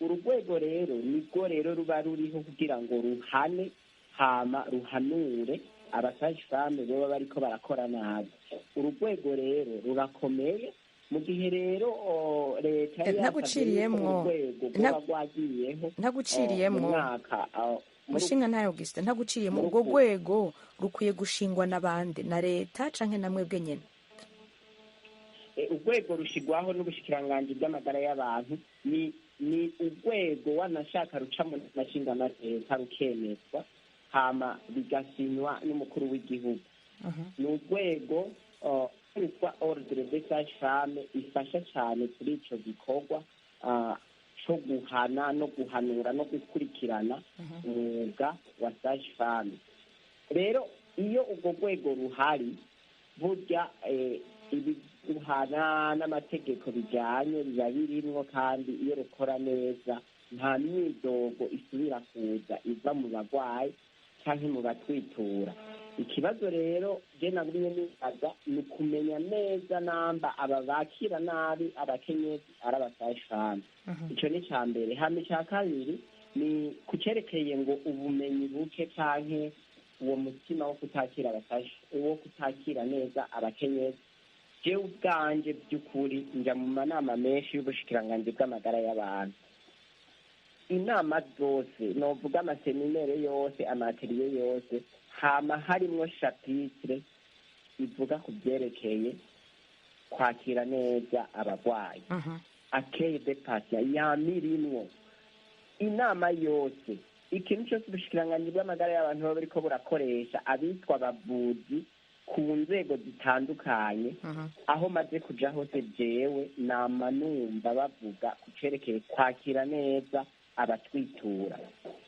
Uru rwego rero nibwo rero ruba ruriho kugira ngo ruhane hama ruhanure aba sages-femmes baba bariko barakora nabi. Uru rwego rero rurakomeye. Mu gihe rero leta yari Ntaguciriyemwo. urwego rwoba rwagiyeho Ntaguciriyemwo. mu mwaka Mushinga ntayo Augustin, ntaguciriyemo, urwo rwego rukwiye gushingwa n'abandi, na leta canke na mwebwe nyene? Urwego rushigwaho n'ubushikiranganji bw'amagara y'abantu. Ni urwego wanashaka ruca mu nshingamateka, rukemezwa, hama bigasinywa n'umukuru w'igihugu. Ni urwego rwitwa ordre de sage femme, ifasha cyane kuri ico gikorwa co guhana no guhanura no gukurikirana umwuga wa sage femme. Rero iyo urwo rwego ruhari, burya guhana n'amategeko bijyanye biba birimwo, kandi iyo rukora neza nta myidogo isubira kuza iva mu bagwayi canke mu batwitura. Ikibazo rero je nagumye nibaza ni ukumenya neza namba aba bakira nabi abakenyezi ari aba sages-femmes. Ico ni ica mbere. Hama ica kabiri ni kucerekeye ngo ubumenyi buke canke uwo mutima wo kutakira abasaje, wo kutakira neza abakenyezi. Jewe ubwanje by'ukuri nja mu manama menshi y'ubushikiranganji bw'amagara y'abantu. Inama zose novuga, ama séminaires yose, ama ateliers yose, hama harimwo chapitre ivuga ku byerekeye kwakira neza abagwayi, accueil de patient, yamirimwo inama yose. Ikintu cyose ubushikiranganji bw'amagara y'abantu baba buriko burakoresha abitwa abavuzi ku nzego zitandukanye, aho maze kuja hose jewe nama numva bavuga ku cerekeye kwakira neza abatwitura.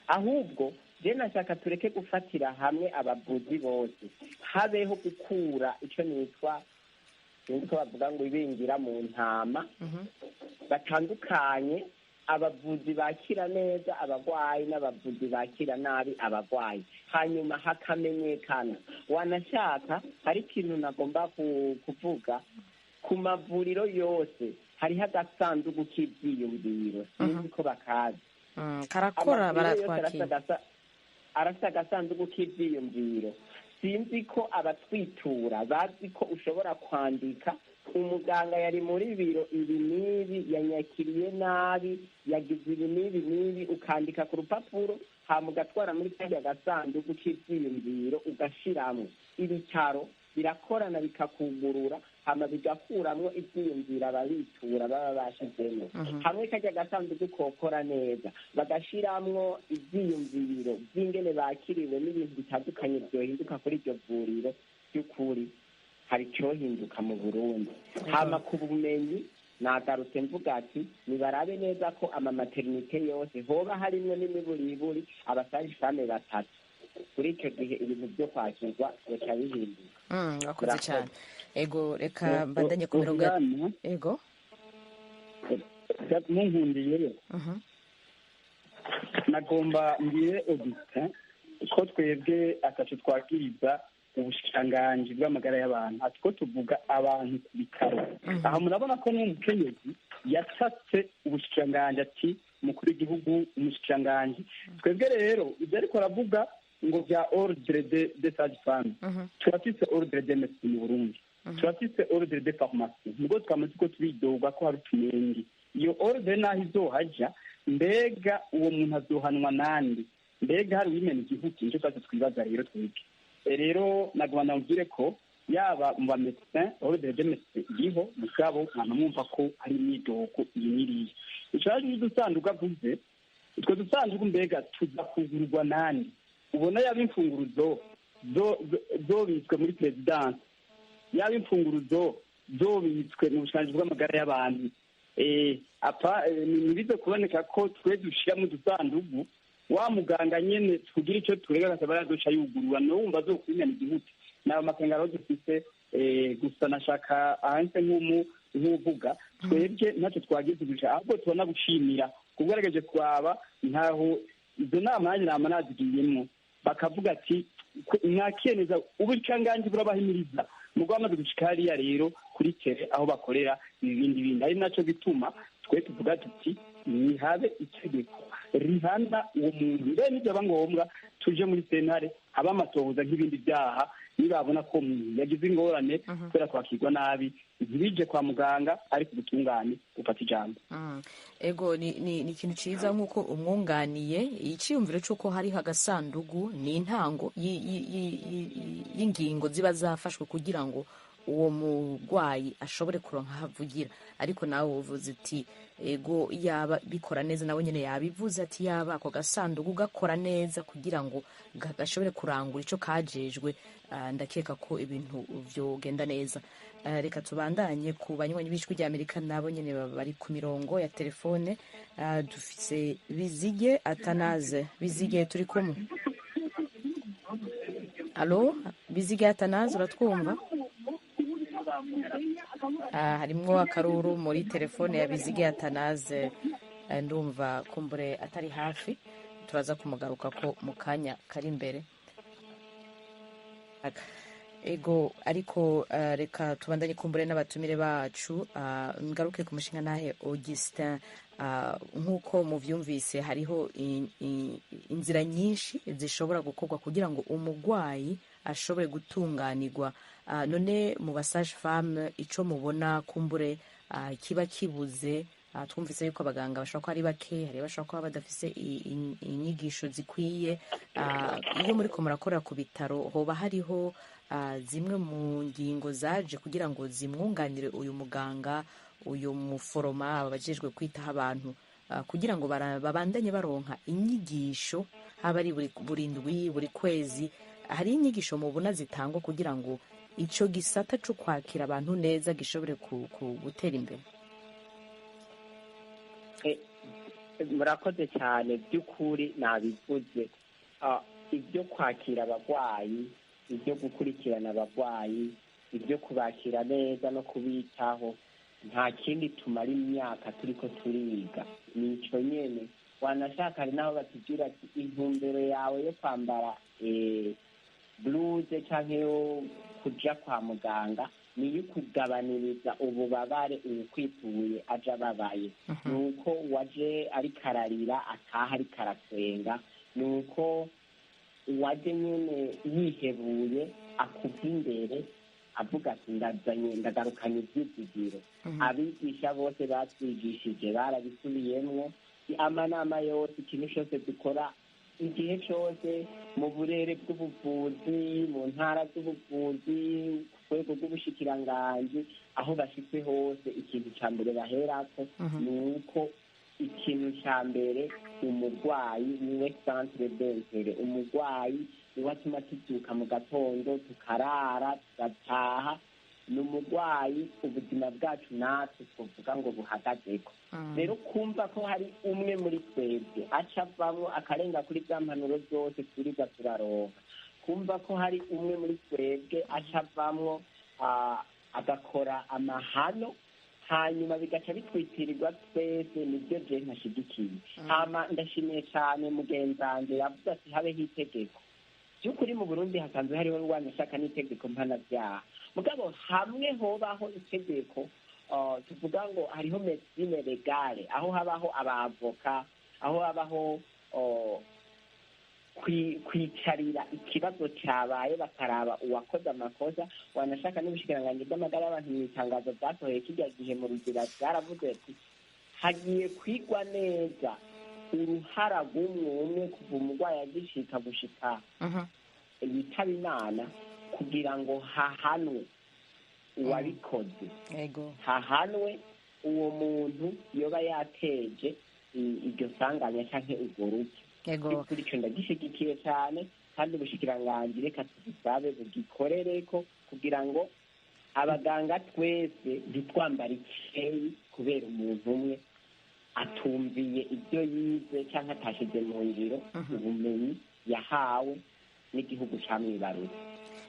Ahubwo je nashaka tureke gufatira hamwe abavuzi bose, habeho gukura ico nitwa, sinzi ko bavuga ngo ibingira mu ntama, batandukanye abavuzi bakira neza abagwayi n'abavuzi bakira nabi abagwayi, hanyuma hakamenyekana. Wanashaka hari ikintu nagomba kuvuga: ku mavuriro yose hariho agasanduku k'ivyiyumviro, sinzi ko bakazi. Karakora. Amavuriro yose Baratwakira. Arafise agasanduku k'ivyiyumviro. Sinzi ko abatwitura bazi ko ushobora kwandika: umuganga yari muri biro ibi n'ibi, yanyakiriye nabi, yagize ibi n'ibi n'ibi, ukandika ku rupapuro, hama ugatwara muri kariya gasanduku k'ivyiyumviro, ugashiramwo. Ibitaro birakorana, bikakugurura, hama bigakuramwo ivyiyumviro ababitura baba bashizemwo. Hamwe karya gasanduku kokora neza, bagashiramwo ivyiyumviro vy'ingene bakiriwe n'ibintu bitandukanye vyohinduka kuri iryo vuriro, by'ukuri hari icyohinduka mu Burundi. Hama ku bumenyi nagarutse mvuga ati nibarabe neza ko ama maternités yose hoba harimwo n'imiburiburi aba sages-femmes batatu. Kuri icyo gihe ibintu byo kwakirwa bica bihinduka. Urakoze Murakoze. cyane. Ego, reka mbandanye ku mirongo ego. Munkundiye, nagomba mbwire Augustin ko twebwe ataco twakiriza ubushikiranganji bw'amagara y'abantu, ati ko tuvuga abantu ku bitaro. Aha murabona ko n'umukenyezi yatatse ubushikiranganji, ati umukuru w'igihugu, umushikiranganji. Twebwe rero ibyo ariko aravuga ngo bya ordre de sage femme, turafise ordre de médecine mu Burundi, turafise ordre de pharmacie, nubwo twamaze ko turidoga ko hari utunenge. Iyo ordre naho izohaja, mbega uwo muntu azohanwa nande? Mbega hari uwimena igihugu? Nicyo twese twibaza. Rero twebwe rero nagomba ndamubwire ko yaba mu ba médecins, ordre de médecin iriho, mugabo mwama mwumva ko hari imyidogo iyi n'iriya. Ico rero n'udusanduku avuze, utwo dusanduku mbega tuza kugurwa nande? Ubona yaba imfunguruzo zobitswe muri présidence, yaba imfunguruzo zobitswe mu bushikiranganji bw'amagara y'abantu. Apa ntibize kuboneka ko twe dushira mu dusandugu wa muganga nyene tugira ico turega akaba yaduca yugurura, no wumva azokwimena igihuti. Nayo makenga rero dufise. Gusa nashaka ahanse nk'uvuga twebwe ntacyo twagize gusa, ahubwo tubona gushimira kugerageje kuraba ntaho izo nama nanjye nama nazigiyemwo, bakavuga ati mwakiye neza, ubushikiranganji burabahimiriza mugo bamaze gushika hariya rero kuri tere aho bakorera ibindi bindi. Ari naco gituma twe tuvuga tuti nihabe itegeko rihana uwo muntu, mbere nibyaba ngombwa tuje muri sentare habe amatohoza nk'ibindi byaha, nibabona ko umuntu yagize ingorane kubera kwakirwa nabi, ntibije kwa muganga, ariko ubutungane gufata ijambo. Ego, ni ikintu ciza nk'uko umwunganiye iciyumviro c'uko hariho agasandugu ni intango y'ingingo ziba zafashwe kugira ngo uwo murwayi ashobore kuronka aho avugira. Ariko nawe uvuze uti ego yaba bikora neza, nawe nyene yabivuze ati yaba ako gasandugu gakora neza kugira ngo gashobore kurangura ico kajejwe, ndakeka ko ibintu vyogenda neza. Reka tubandanye ku banywanyi b'Ijwi rya Amerika, nabo nyene bari ku mirongo ya telefone. Dufise Bizige Atanaze. Bizige, turi kumwe? Alo, Bizige Atanaze, uratwumva? Harimwo akaruru muri telefone ya Bizige Atanaze, ndumva kumbure atari hafi, turaza kumugaruka ko mu kanya kari imbere. Ego, ariko reka tubandanye kumbure n'abatumire bacu. Ngaruke ku mushinga nahe Augustin, nk'uko muvyumvise hariho inzira nyinshi zishobora gukorwa kugira ngo umugwayi ashobore gutunganirwa. None mu basage femme ico mubona kumbure kiba kibuze? Twumvise yuko abaganga bashobora kuba ari bake, hari bashobora kuba badafise inyigisho zikwiye. Iyo muriko murakora ku bitaro, hoba hariho zimwe mu ngingo zaje kugira ngo zimwunganire uyu muganga, uyu muforoma, abajejwe kwitaho abantu, kugira ngo babandanye baronka inyigisho, haba ari buri ndwi, buri kwezi, hari inyigisho mubona zitangwa kugira ngo ico gisata co kwakira abantu neza gishobore gutera imbere? Murakoze cyane. By'ukuri nabivuze, ibyo kwakira abarwayi, ibyo gukurikirana abarwayi, ibyo kubakira neza no kubitaho, nta kindi tumara imyaka turiko turiga, ni ico nyene. Wanashaka hari n'aho batubwira ati intumbero yawe yo kwambara blouse canke yo kuja kwa muganga niyo kugabaniriza ububabare uwukwituye aje ababaye, nuko uwaje ariko ararira ataha ariko aratwenga, nuko uwaje nyene yihebuye akuva imbere avuga ati ndazanye ndagarukanye ivyizigiro. Abigisha bose batwigishije barabisubiyemwo, amanama yose, ikintu cose dukora igihe cose mu burere bw'ubuvuzi, mu ntara z'ubuvuzi, ku rwego rw'ubushikiranganji, aho bashitse hose, ikintu ca mbere baherako ni uko ikintu ca mbere umurwayi niwe centre d'intérêt. Umurwayi niwe atuma tuvyuka mu gatondo, tukarara, tugataha. Ni umurwayi ubuzima bwacu natwe twovuga ngo buhagazeko. Rero kumva ko hari umwe muri twebwe aca avamwo akarenga kuri za mpanuro zose turiga turaronka, kumva ko hari umwe muri twebwe aca avamwo agakora amahano, hanyuma bigaca bitwitirirwa twese, nibyo je ntashigikiye. Hama ndashimiye cane mugenzanje yavuze ati habeho itegeko. By'ukuri mu Burundi hasanzwe hariho rwanashaka n'itegeko mpanavyaha, mugabo hamwe hobaho itegeko, tuvuga ngo hariho medecine legale, aho habaho abavoka, aho habaho kwicarira ikibazo cyabaye, bakaraba uwakoze amakosa. Wanashaka n'ubushikiranganji bw'amagara y'abantu mu itangazo bwasohoye kirya gihe mu ruzira bwaravuze ati hagiye kwigwa neza uruhara rw'umwe umwe kuva umurwayi agishika gushika yitaba Imana, kugira ngo hahanwe uwabikoze, hahanwe uwo muntu yoba yateje iryo sanganya canke urwo rupfu. Kuri ico ndagishigikiye cane, kandi ubushikiranganji reka tubusabe bugikorereko kugira ngo Abaganga twese ntitwambara ikeyi kubera umuntu umwe atumviye ibyo yize cyangwa atashyize mu ngiro ubumenyi yahawe n'igihugu cyamwibarutse.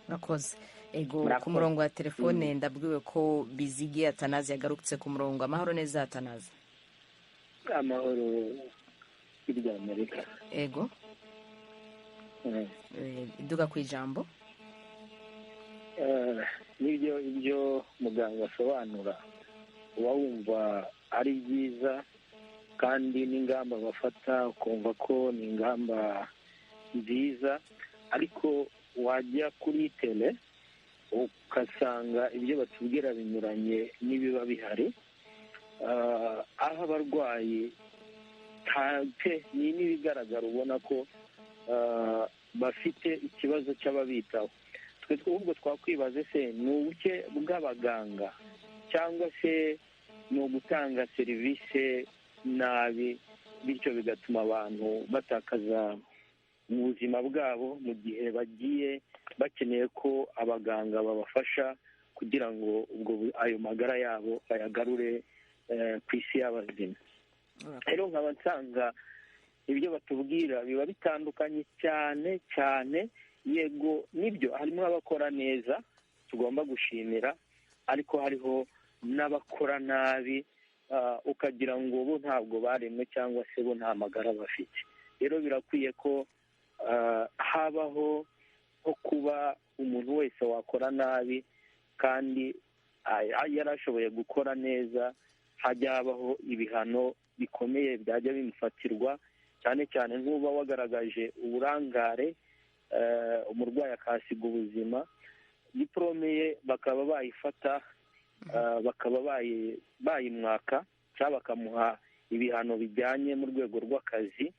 Murakoze. Ego, ku murongo wa telefone ndabwiwe ko Bizigi Atanazi yagarutse ku murongo. Amahoro neza, Atanazi? Amahoro y'irya Amerika. Ego, iduga ku ijambo. N'ibyo ibyo muganga asobanura uba wumva ari byiza, kandi n'ingamba bafata ukumva ko ni ingamba nziza, ariko wajya kuri tele ugasanga ibyo batubwira binyuranye n'ibiba bihari. Aho abarwayi ni n'ibigaragara ubona ko bafite ikibazo cy'ababitaho. Twe ahubwo twakwibaza, se ni ubuke bw'abaganga cyangwa se ni ugutanga serivisi nabi, bityo bigatuma abantu batakaza ubuzima bwabo mu gihe bagiye bakeneye ko abaganga babafasha kugira ngo ubwo ayo magara yabo bayagarure ku isi y'abazima? Rero nkaba nsanga ibyo batubwira biba bitandukanye cyane cyane. Yego nibyo, harimo abakora neza tugomba gushimira, ariko hariho n'abakora nabi, ukagira ngo bo ntabwo baremwe cyangwa se bo nta magara bafite. Rero birakwiye ko habaho nko kuba umuntu wese wakora nabi kandi yari ashoboye gukora neza, hajya habaho ibihano bikomeye byajya bimufatirwa, cyane cyane nk'uba wagaragaje uburangare, umurwayi akahasiga ubuzima, diporome ye bakaba bayifata, bakaba bayimwaka cyangwa bakamuha ibihano bijyanye mu rwego rw'akazi,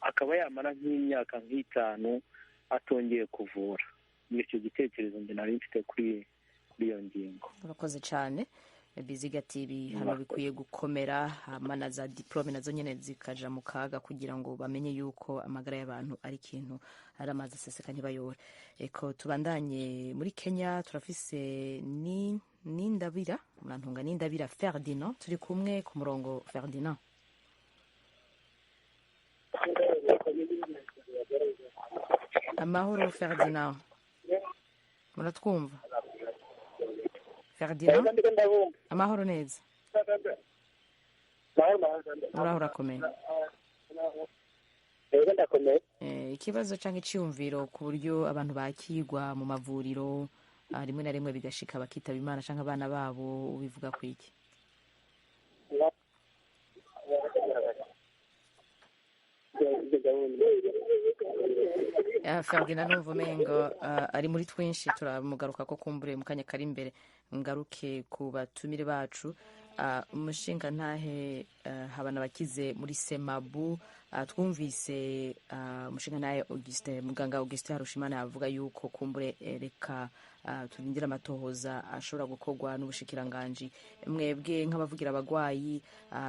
akaba yamara nk'imyaka nk'itanu atongeye kuvura. Icyo gitekerezo njye nari mfite kuri iyo ngingo. Urakoze cyane, Biziga. Ati ibihano bikwiye gukomera, hama na za diporome nazo nyine zikaja mu kaga, kugira ngo bamenye yuko amagara y'abantu ari ikintu, ari amazi aseseka ntibayobore. Eko, tubandanye muri Kenya, turafise ni Nindabira, murantunga, Nindabira Ferdinand turi kumwe ku murongo. Ferdinand? Amahoro Ferdinand, muratwumva? Ferdinand, amahoro neza, uraho, urakomeye? Ikibazo cyangwa icyiyumviro ku buryo abantu bakigwa mu mavuriro, rimwe na rimwe bigashika bakitaba Imana cyangwa abana babo, ubivuga ku iki? Ferdinand numva umengo ari muri twinshi, turamugaruka ko kumbure mu kanya kari imbere. Ngaruke ku batumire bacu. Umushinga ntahe habana bakize muri Semabu, twumvise umushinga ntahe Augustin, muganga Augustin Harushimana, yavuga yuko kumbure reka turindire amatohoza ashobora gukorwa n'ubushikiranganji. Mwebwe nk'abavugira abagwayi,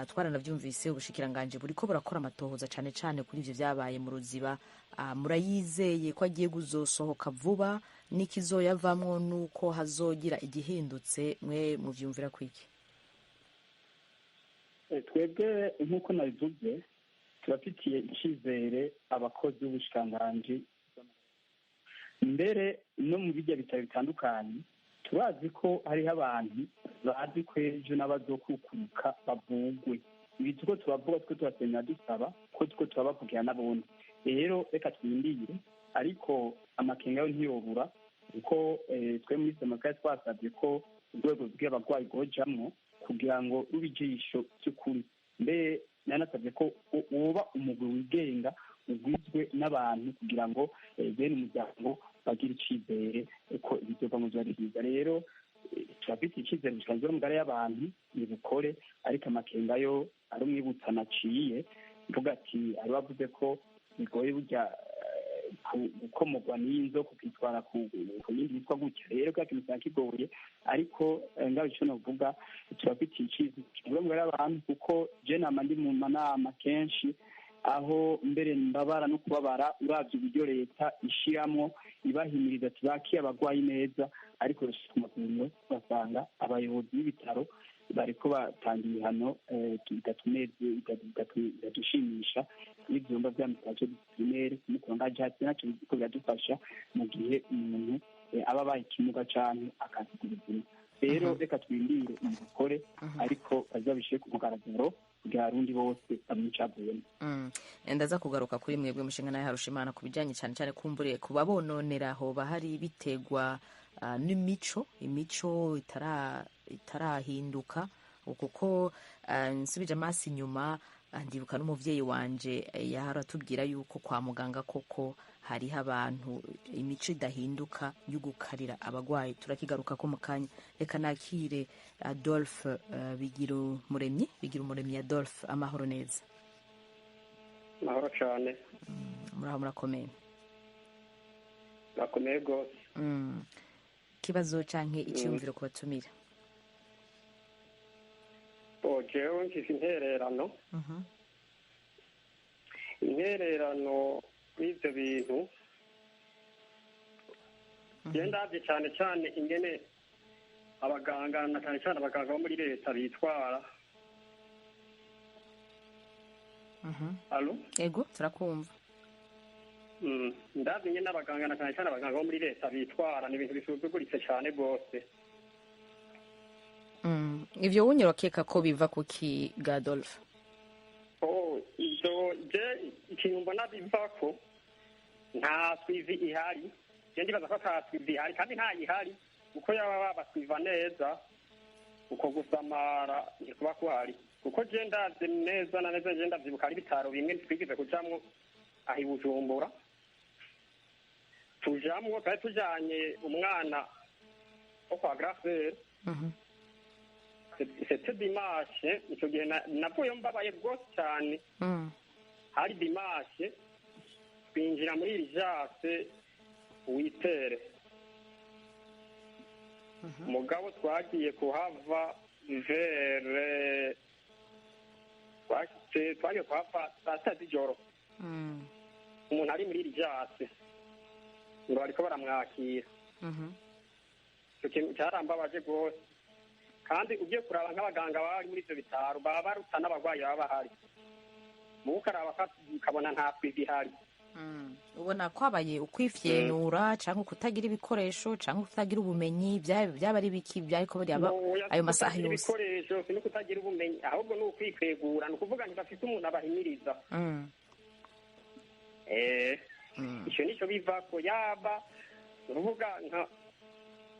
twaranavyumvise ubushikiranganji buriko burakora amatohoza cane cane kuri ivyo vyabaye mu Ruziba. Murayizeye ko agiye kuzosohoka vuba, n'ikizoyavamwo nuko hazogira igihindutse? Mwe muvyumvira kwiki? Twebwe nk'uko nabivuze, turafitiye icyizere abakozi b'ubushikiranganji, mbere no mu bijya bitaro bitandukanye. Turazi ko hariho abantu bazi ko ejo n'abazokukuruka bavugwe. Ibi tuko turavuga, two turasenera, dusaba ko tuko turabavugira n'abundi. Rero reka twindire, ariko amakenga yo ntiyobura, kuko twe muri Semakaye twasabye ko urwego rw'abarwayi rwojamwo kugira ngo rube ijisho ry'ukuri. Mbere nanasabye ko woba umugwi wigenga ugizwe n'abantu kugira ngo bene umuryango bagire icyizere ko ibizova mu byo ari byiza. Rero turafite icyizere ubushobozi bw'amagara y'abantu nibukore, ariko amakenga yo ari umwibutsa naciye mvuga ati hari bavuze ko bigoye burya gukomogwa n'iyi nzoka ukitwara ku yindi yitwa gutya. Rero bwa kintu usanga kigoye, ariko ngaho icyo navuga, turafitiye icyizere y'abantu, kuko je nama ndi mu manama kenshi. Aho mbere mbabara no kubabara, uravye uburyo leta ishiramwo ibahimiriza ati bakiye abagwayi neza, ariko ku mavuriro ugasanga abayobozi b'ibitaro bariko batanga ibihano bitatushimisha, n'ivyumba vya administration disciplinaire kumukura hasi naco biriko biradufasha mu gihe umuntu aba abaye ikimuga canke akasiga ubuzima. Rero reka twindire umukore, ariko bazabishire ku mugaragaro kugira abarundi bose bamenye icavuyemo. Ndaza kugaruka kuri mwebwe mushinga nawe Harushimana ku bijyanye cyane cyane kumbure ku babononera, hoba hari bitegwa n'imico, imico itarahinduka, kuko nsubije amaso inyuma ndibuka n'umuvyeyi wanje yahora atubwira yuko kwa muganga koko hariho abantu imico idahinduka yo gukarira abagwayi. Turakigaruka ko mu kanya. Reka nakire Adolphe Bigirumuremyi. Bigirumuremyi Adolphe, amahoro neza? Mahoro cyane. Muraho, murakomeye? Bakomeye rwose. Ikibazo canke iciyumviro ku batumira? Bo jewe mfise intererano y'ivyo bintu. Je ndavye cane cane ingene abaganga, na cane cane abaganga bo muri leta bitwara. Allo? Ego, turakumva. Ndavye ingene abaganga, na cane cane abaganga bo muri leta bitwara, ni ibintu bisuzuguritse cane rwose. Ivyo wunye urakeka ko biva kuki ga Adolphe? Oh, ivyo je ikintu mbona bivako, nta suivi ihari. Je ndibaza ko ata suivi ihari, kandi nta ihari uko yaba babaswiva neza, uko gusamara ntikuba kuhari, kuko je ndavye neza na neza, je ndavyibuka ari ibitaro bimwe twigeze kujamwo aho i Bujumbura, tujamwo twari tujanye umwana wo kwa grafere. C'était dimanche. Ico gihe navuyeyo mbabaye rwose cyane. Hari dimanche, twinjira muri urgence 8h, mugabo twagiye kuhava vers twagiye kuhava saa 6 z'ijoro. Umuntu ari muri urgence ngo bariko baramwakira. Ico kintu cyarambabaje rwose. Kandi ugiye kuraba nk'abaganga baba bari muri ivyo bitaro, baba baruta n'abagwayi baba bahari, muwe ukaraba ukabona nta suivi ihari. Ubona kwabaye ukwifyenura canke kutagira ibikoresho canke kutagira ubumenyi, byaba ari biki byariko biraba ayo masaha kutagira yose? Ibikoresho, si no kutagira ubumenyi, ahubwo ni ukwikwegura, ni ukuvuga ntibafite umuntu abahimiriza. Ico nico bivako. Yaba ni ukuvuga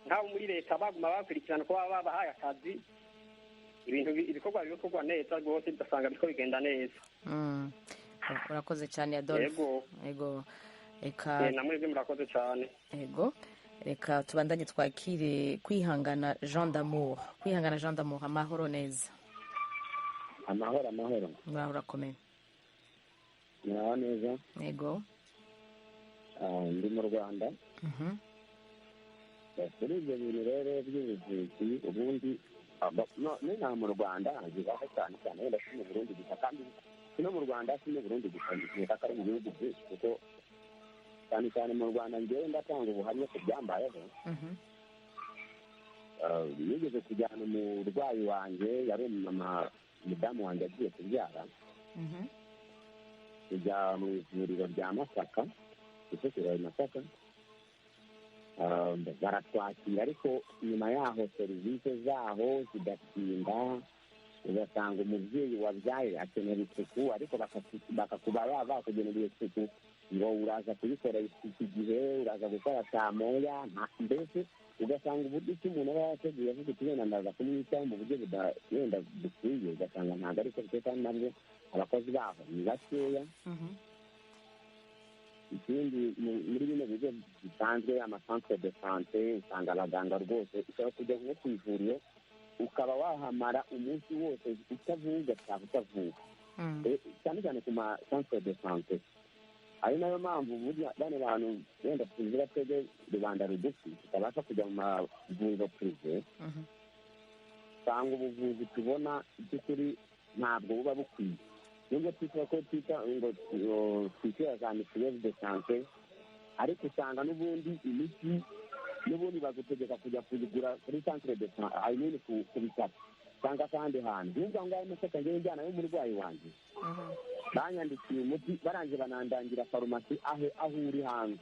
nk'abo muri leta baguma bakurikirana ko baba babahaye akazi, ibintu ibikorwa bikorwa neza rwose, ugasanga biriko bigenda neza. Urakoze cyane, Adolphe. Yego. Ego, reka Namwebwe murakoze cyane. Ego, reka tubandanye twakire Kwihangana Jean d'Amour. Kwihangana Jean d'Amour, amahoro neza? Amahoro, amahoro. Muraho, urakomeye? Muraho neza? Ego. Ndi mu Rwanda. Kuri ibyo bintu rero by'ubuvuzi, ubundi n'inaha mu Rwanda zibaho cyane cyane, wenda si mu Burundi gusa, kandi si no mu Rwanda, si mu Burundi gusa, nkeka ko ari mu bihugu byinshi, kuko cyane cyane mu Rwanda ngewe ndatanga ubuhamya ku byambayeho. Nigeze kujyana umurwayi wanjye, yari umumama, umudamu wanjye agiye kubyara, kujya mu ivuriro rya Masaka, Kicukiro i Masaka. Baratwakira, ariko nyuma yaho serivisi zaho zigatinda, ugasanga umubyeyi wabyaye akenera isuku, ariko bakakuba bakugenera iyo suku ngo uraza kuyikora iki gihe, uraza gukora saa 1. Mbese ugasanga uburyo ki umuntu aba yateguye avuga uti wenda ndaza kumwitaho mu buryo wenda bukwiye, ugasanga ntabwo ariko bikwiye, kandi nabwo abakozi baho ni bakeya. Ikindi, muri bino bigo bisanzwe, amacentre de santé, usanga abaganga rwose ushobora kujya nko ku ivuriro ukaba wahamara umunsi wose utavuga, ugataha utavuga. Cyane cyane ku ma centre de santé. Ari nayo mpamvu burya bano bantu wenda tuvuga twebwe rubanda rugufi tutabasha kujya mu mavuriro privé, usanga ubuvuzi tubona by'ukuri ntabwo buba bukwiye. Nubwo twitwa ko twita ngo twishyura za mutuelle de santé, ariko usanga n'ubundi imiti n'ubundi bagutegeka kujya kuyigura kuri centre de santé, I mean ku bitaro cyangwa se ahandi hantu. Nubwo aho ngaho Masaka, ngewe njyana y'umurwayi wanjye, banyandikiye umuti, barangije banandangira farumasi aho uri hanze.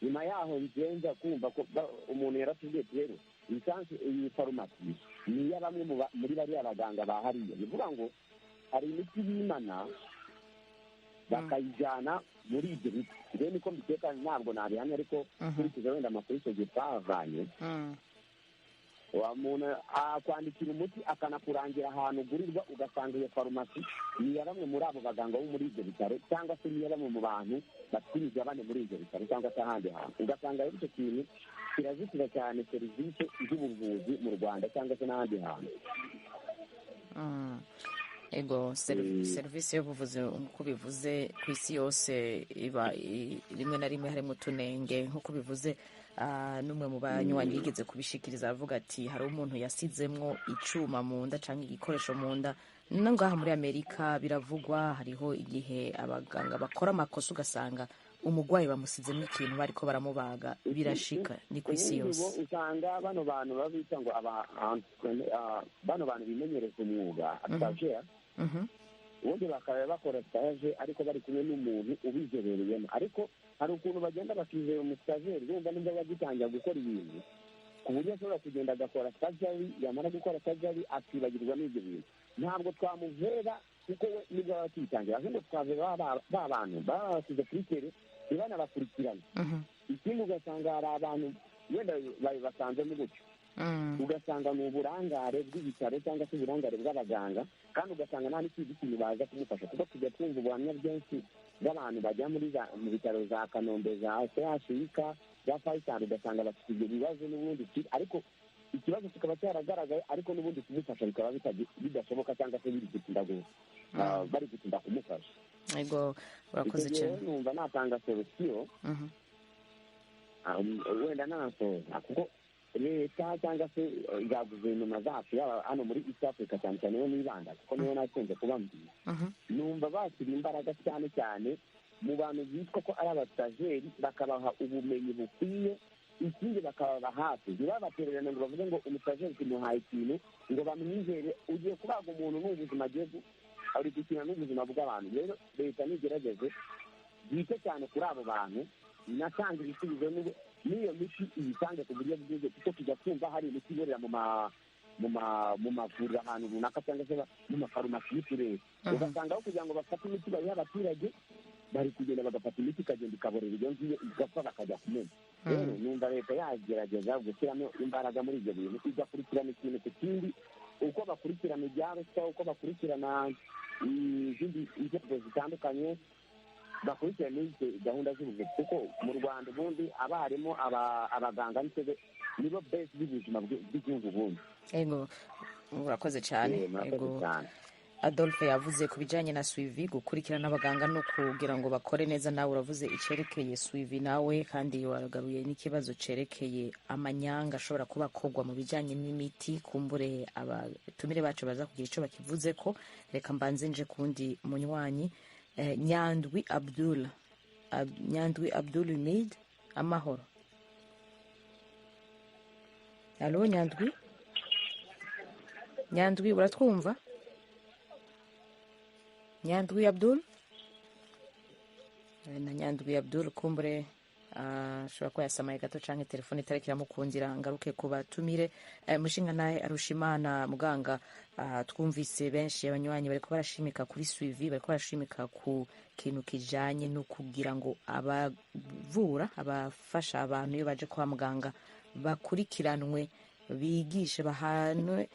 Nyuma yaho ngenza kumva ko umuntu yaratubwiye ati: "Rero iyi farumasi ni iya bamwe muri bariya baganga bahariye." Ni ukuvuga ngo hari imiti bimana bakayijyana muri ibyo biti. Njyewe niko mbikeka, ntabwo nabihamya, ariko nkurikije wenda amakuru icyo gihe twahavanye, wa muntu akwandikira umuti akanakurangira ahantu ugurirwa, ugasanga iyo farumasi ni iya bamwe muri abo baganga bo muri ibyo bitaro, cyangwa se ni iya bamwe mu bantu bafite imigabane muri ibyo bitaro cyangwa se ahandi hantu. Ugasanga rero icyo kintu kirazitira cyane serivisi z'ubuvuzi mu Rwanda cyangwa se n'ahandi hantu. Ego, serivisi y'ubuvuzi, nk'uko bivuze, ku isi yose iba rimwe na rimwe harimo utunenge, nk'uko bivuze. N'umwe mu banywanyi yigeze kubishikiriza, avuga ati hari umuntu yasizemwo icuma mu nda cyangwa igikoresho mu nda. No ngaha muri Amerika biravugwa, hariho igihe abaganga bakora amakosa, ugasanga umurwayi bamusizemo ikintu bariko baramubaga. Birashika, ni ku isi Ubundi yose. Bo usanga bano bantu baba bita ngo aba bano bantu bimenyereza umwuga, stagiaire, ubundi bakaba bakora stage ariko bari kumwe n'umuntu ubizobereyemo. Ariko hari ukuntu bagenda bakizera umusitageri, bumva nibwo bagitangira gukora ibintu, ku buryo ashobora kugenda agakora surgery, yamara gukora surgery akibagirwa n'ibyo bintu. Ntabwo twamuvera kuko we nibwo aba akitangira, ahubwo twavera ba bantu baba babashyize kuri terrain, ntibanabakurikirane. Ikindi, ugasanga hari abantu wenda babibasanzemo gutyo, ugasanga ni uburangare bw'ibitaro cyangwa se uburangare bw'abaganga, kandi ugasanga nta n'ikindi kintu baza kumufasha, kuko tujya twumva ubuhamya bwinshi bw'abantu bajya muri za mu bitaro za Kanombe, za CHUK, za Faisal, ugasanga bafite ibyo bibazo n'ubundi, ariko ikibazo kikaba cyaragaragaye, ariko n'ubundi kumufasha bikaba bidashoboka cyangwa se biri gutinda bari gutinda kumufasha. Ego, urakoze Icyo gihe cyane. Numva natanga solution, wenda nanasoza, kuko leta cyangwa se za guverinoma zacu, yaba hano muri East Africa cyane cyane niyo nibanda kuko niyo nakunze kubambwira, numva bashyira imbaraga cyane cyane mu bantu bitwa ko ari abasitageri, bakabaha ubumenyi bukwiye. Ikindi, bakababa hafi, ntibabatererane ngo bavuge ngo umusitageri tumuhaye ikintu ngo bamwizere. Ugiye kubaga umuntu, ni ubuzima agiye ari gukina n'ubuzima bw'abantu. Rero leta nigerageze yite cyane kuri abo bantu, inatanga ibisubizo, n'iyo miti iyitange ku buryo bwiza, kuko tujya twumva hari imiti iborera mu mavuriro ahantu runaka cyangwa se mu mafarumasi y'uturere, ugasanga aho kugira ngo bafate imiti bayihe abaturage, bari kugenda bagafata imiti ikagenda ikaborera iyo ngiyo, igapfa, bakajya kumena. Rero numva leta yagerageza gushyiramo imbaraga muri ibyo bintu, igakurikirana ikintu ku kindi, uko bakurikirana ibya ruswa, uko bakurikirana izindi nzego zitandukanye, bakurikirana n'izi gahunda z'ubuvuzi, kuko mu Rwanda ubundi abarimu, abaganga nibo base y'ubuzima bw'igihugu ubundi. Ego, urakoze cyane. Murakoze Ego. cyane. Adolphe yavuze ku bijyanye na suivi, gukurikirana abaganga no kugira ngo bakore neza. Nawe uravuze icyerekeye suivi, nawe kandi wagaruye n'ikibazo cyerekeye amanyanga ashobora kuba akorwa mu bijyanye n'imiti. Kumbure abatumire bacu baza kugira icyo bakivuze ko. Reka mbanze nje kundi munywanyi, Nyandwi Abdul. Nyandwi Abdul Mid, amahoro? Alo, Nyandwi? Nyandwi, uratwumva? Nyandwi Abdul? Na Nyandwi Abdul kumbure ashobora kuba yasamaye gato canke telefone itariko iramukundira. Ngaruke ku batumire. Mushinga naye Arushimana muganga, twumvise benshi abanywanyi bariko barashimika kuri suivi, bariko barashimika ku kintu kijanye no kugira ngo abavura, abafasha abantu iyo baje kwa muganga bakurikiranwe, bigishe, bahanwe,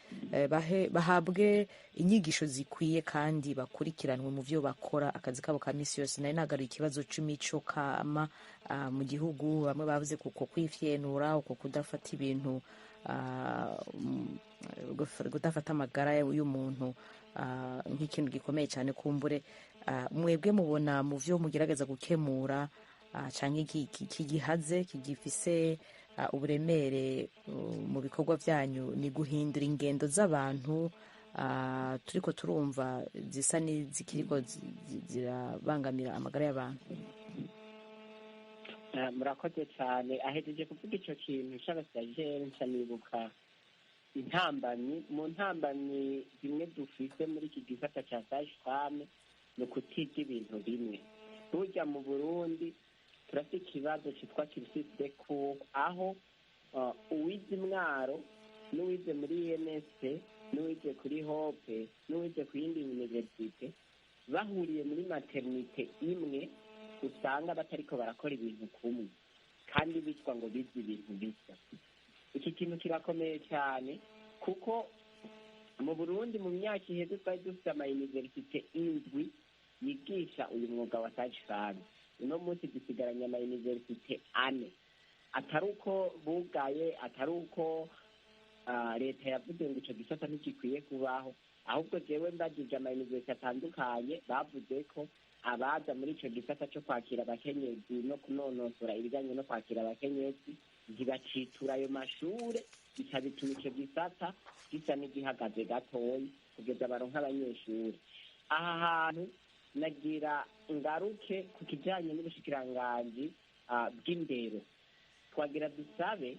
bahabwe inyigisho zikwiye kandi bakurikiranwe mu byo bakora, akazi kabo ka misi yose. Nari nagaruye ikibazo c'imico kama mu gihugu. Bamwe bavuze kuko kwifyenura, uko kudafata ibintu, kudafata amagara y'umuntu nk'ikintu gikomeye cyane. Kumbure mwebwe mubona mu vyo mugerageza gukemura canke kigihaze, kigifise uburemere mu bikorwa byanyu, ni guhindura ingendo z'abantu. Turiko turumva zisa n'izikiriko zirabangamira amagara y'abantu. Murakoze cyane. Ahejeje kuvuga ico kintu c'abastajere, nca nibuka intambamyi. Mu ntambamyi zimwe dufise muri iki gisata ca sage femme ni ukutiga ibintu bimwe. Burya mu Burundi turafite ikibazo citwa cursus de cours, aho uwize Mwaro n'uwize muri INSP n'uwize kuri Hope n'uwize ku yindi universite bahuriye muri maternité imwe, usanga batariko barakora ibintu kumwe kandi bitwa ngo bize ibintu bisa. Iki kintu kirakomeye cyane, kuko mu Burundi mu myaka iheze twari dufite ama université 7 yigisha uyu mwuga wa sage femme. Uno munsi dusigaranye ama université 4. Atari uko bugaye, atari uko leta yavuze ngo ico gisata ntigikwiye kubaho, ahubwo jewe mbajije ama université atandukanye, bavuze ko abaza muri ico gisata co kwakira abakenyezi no kunonosora ibijanye no kwakira abakenyezi ntibacitura ayo mashure, bica bituma ico gisata gisa n'igihagaze gatoyi kugeza baronka abanyeshure. Aha hantu nagira ngaruke ku kijanye n'ubushikiranganji bw'indero. Twagira dusabe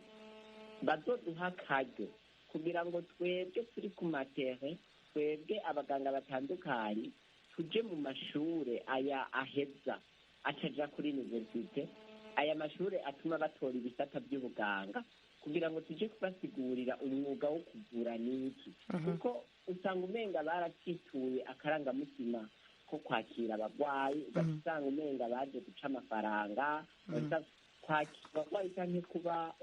bazoduha akaryo kugira ngo twebwe turi ku matere, twebwe abaganga batandukanye, tuje mu mashure aya aheza acaja kuri universite, aya mashure atuma batora ibisata by'ubuganga, kugira ngo tuje kubasigurira umwuga wo kuvura n'iki, kuko usanga umenga baracituye akarangamutima ko kwakira abagwayi, ugasanga umenga baje guca amafaranga. Kwakira abagwayi canke kuba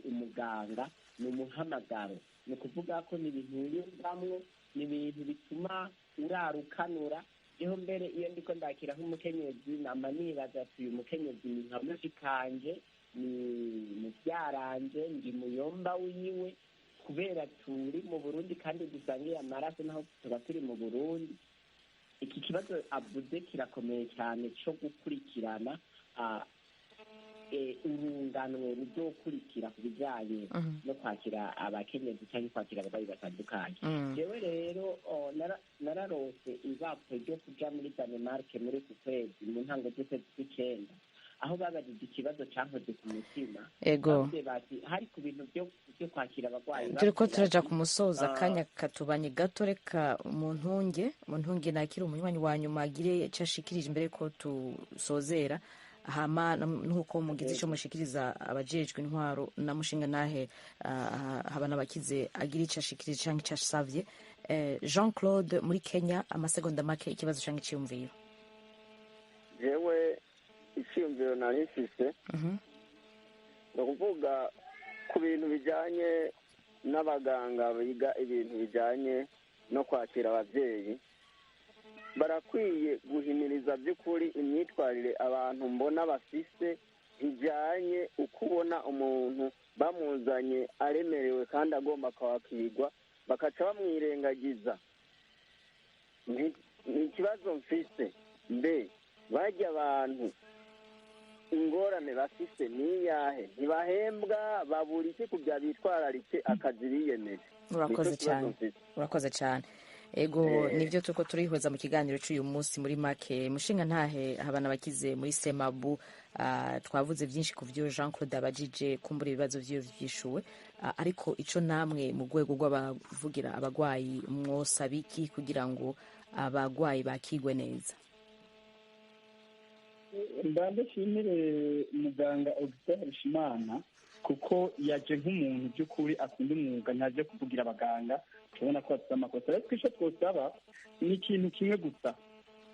umuganga ni umuhamagaro, ni ukuvuga ko ni ibintu wiyumvamwo, ni ibintu bituma urarukanura. Jeho mbere iyo ndiko ndakira nk'umukenyezi, nama nibaza ati uyu mukenyezi ni nka mushikanje, ni muvyaranje, ndi muyomba wiwe, kubera turi mu Burundi kandi dusangiye amaraso naho tuba turi mu Burundi. Iki kibazo avuze kirakomeye cyane co gukurikirana urunganwe ruzokurikira ku bijanye no kwakira abakenyezi cyangwa kwakira abarwayi batandukanye. Jewe rero nararose ibapfe ryo kuja muri Danemark muri uku kwezi, mu ntango z'ukwezi kw'icenda, aho babajije ikibazo cankoze ku mutima. Ego. Bavuze bati hari ku bintu byo kwakira abarwayi. Turiko turaja ku musozo, akanya katubanye gato. Reka mu ntunge nakira umunywanyi wa nyuma agire ico ashikirije imbere ko tusozera, hama nuko mugize ico mushikiriza abajejwe intwaro na mushinga nahe haba n'abakize agira ico ashikirije canke ico asavye. Jean Claude muri Kenya, amasegonda make, ikibazo canke iciyumviro. Jewe iciyumviro nari mfise ni ukuvuga ku bintu bijanye n'abaganga biga ibintu bijanye no kwakira abavyeyi. Barakwiye guhimiriza by'ukuri imyitwarire abantu mbona bafise ijanye uko ubona umuntu bamuzanye aremerewe kandi agomba kwakirwa, bakaca bamwirengagiza. Ni ikibazo mfise, mbe barya abantu ingorane bafise niyahe? Ntibahembwa, babura iki kugira bitwararike akazi biyemeje? Urakoze cyane, urakoze cyane. Ego, nivyo turiko turihweza mu kiganiro c'uyu munsi. Muri make, mushinga ntahe habana bakize muri Semabu, twavuze byinshi ku vyo Jean Claude abajije, kumbura ibibazo vyiwe vyishuwe, ariko ico namwe mu rwego rw'abavugira abagwayi mwosaba iki kugira ngo abagwayi bakigwe neza? Mbanze nshimire muganga Augustin Harushimana, kuko yaje nk'umuntu by'ukuri akunda umwuga, ntaje kuvugira abaganga. Tubona ko bafite amakosa, ariko icyo twosaba ni ikintu kimwe gusa,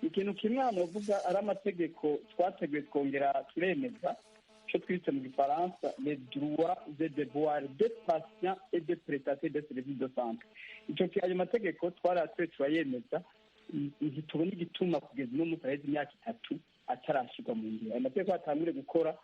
ikintu kimwe hano uvuga ari amategeko twateguye twongera turemeza, icyo twise mu gifaransa les droits et devoirs des patients et des prestataires de services de santé. Icyo ayo mategeko twaratuye turayemeza, ntitubona igituma kugeza uno munsi aheze imyaka 3 atarashyirwa mu ngiro. Ayo mategeko atangure gukora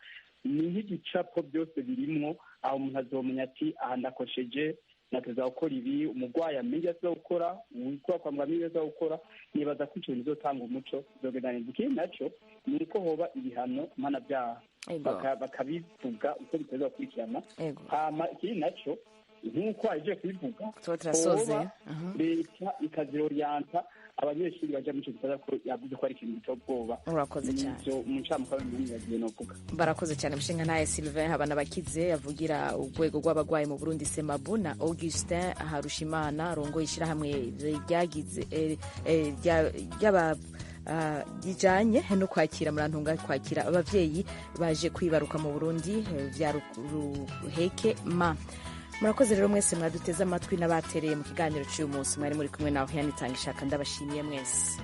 ni nk'igicapo, byose birimwo, aho umuntu azomenya ati aha ndakosheje, nateza gukora ibi, umurwayi amenye aza gukora, uwikora kwa muganga amenye aza gukora. Nibaza ko ico bizotanga umuco, bizogenda neza. Ikindi naco ni uko hoba ibihano mpanabyaha, bakabivuga uko biteza gukurikirana. Hama ikindi naco Nk'uko aje kubivuga, Tuba turasoze. hoba leta ikaziroriyanta abanyeshuri baja muri ico gisata, ko yavuze ko ari ikintu giteye ubwoba. Urakoze cyane. Ivyo mu ncamake yagiye novuga. Barakoze cyane mushinga ntaye Sylvain Habanabakize avugira urwego rw'abagwayi mu Burundi Semabu, na Augustin Harushimana arongoye ishyirahamwe ryagize ry'aba rijanye no kwakira, murantunga, kwakira abavyeyi baje kwibaruka mu Burundi, vya Ruheke ma. Murakoze rero mwese mwaduteze amatwi n'abatereye mu kiganiro cy'uyu munsi. Mwari muri kumwe nawe Yanitanga Ishaka, ndabashimiye mwese.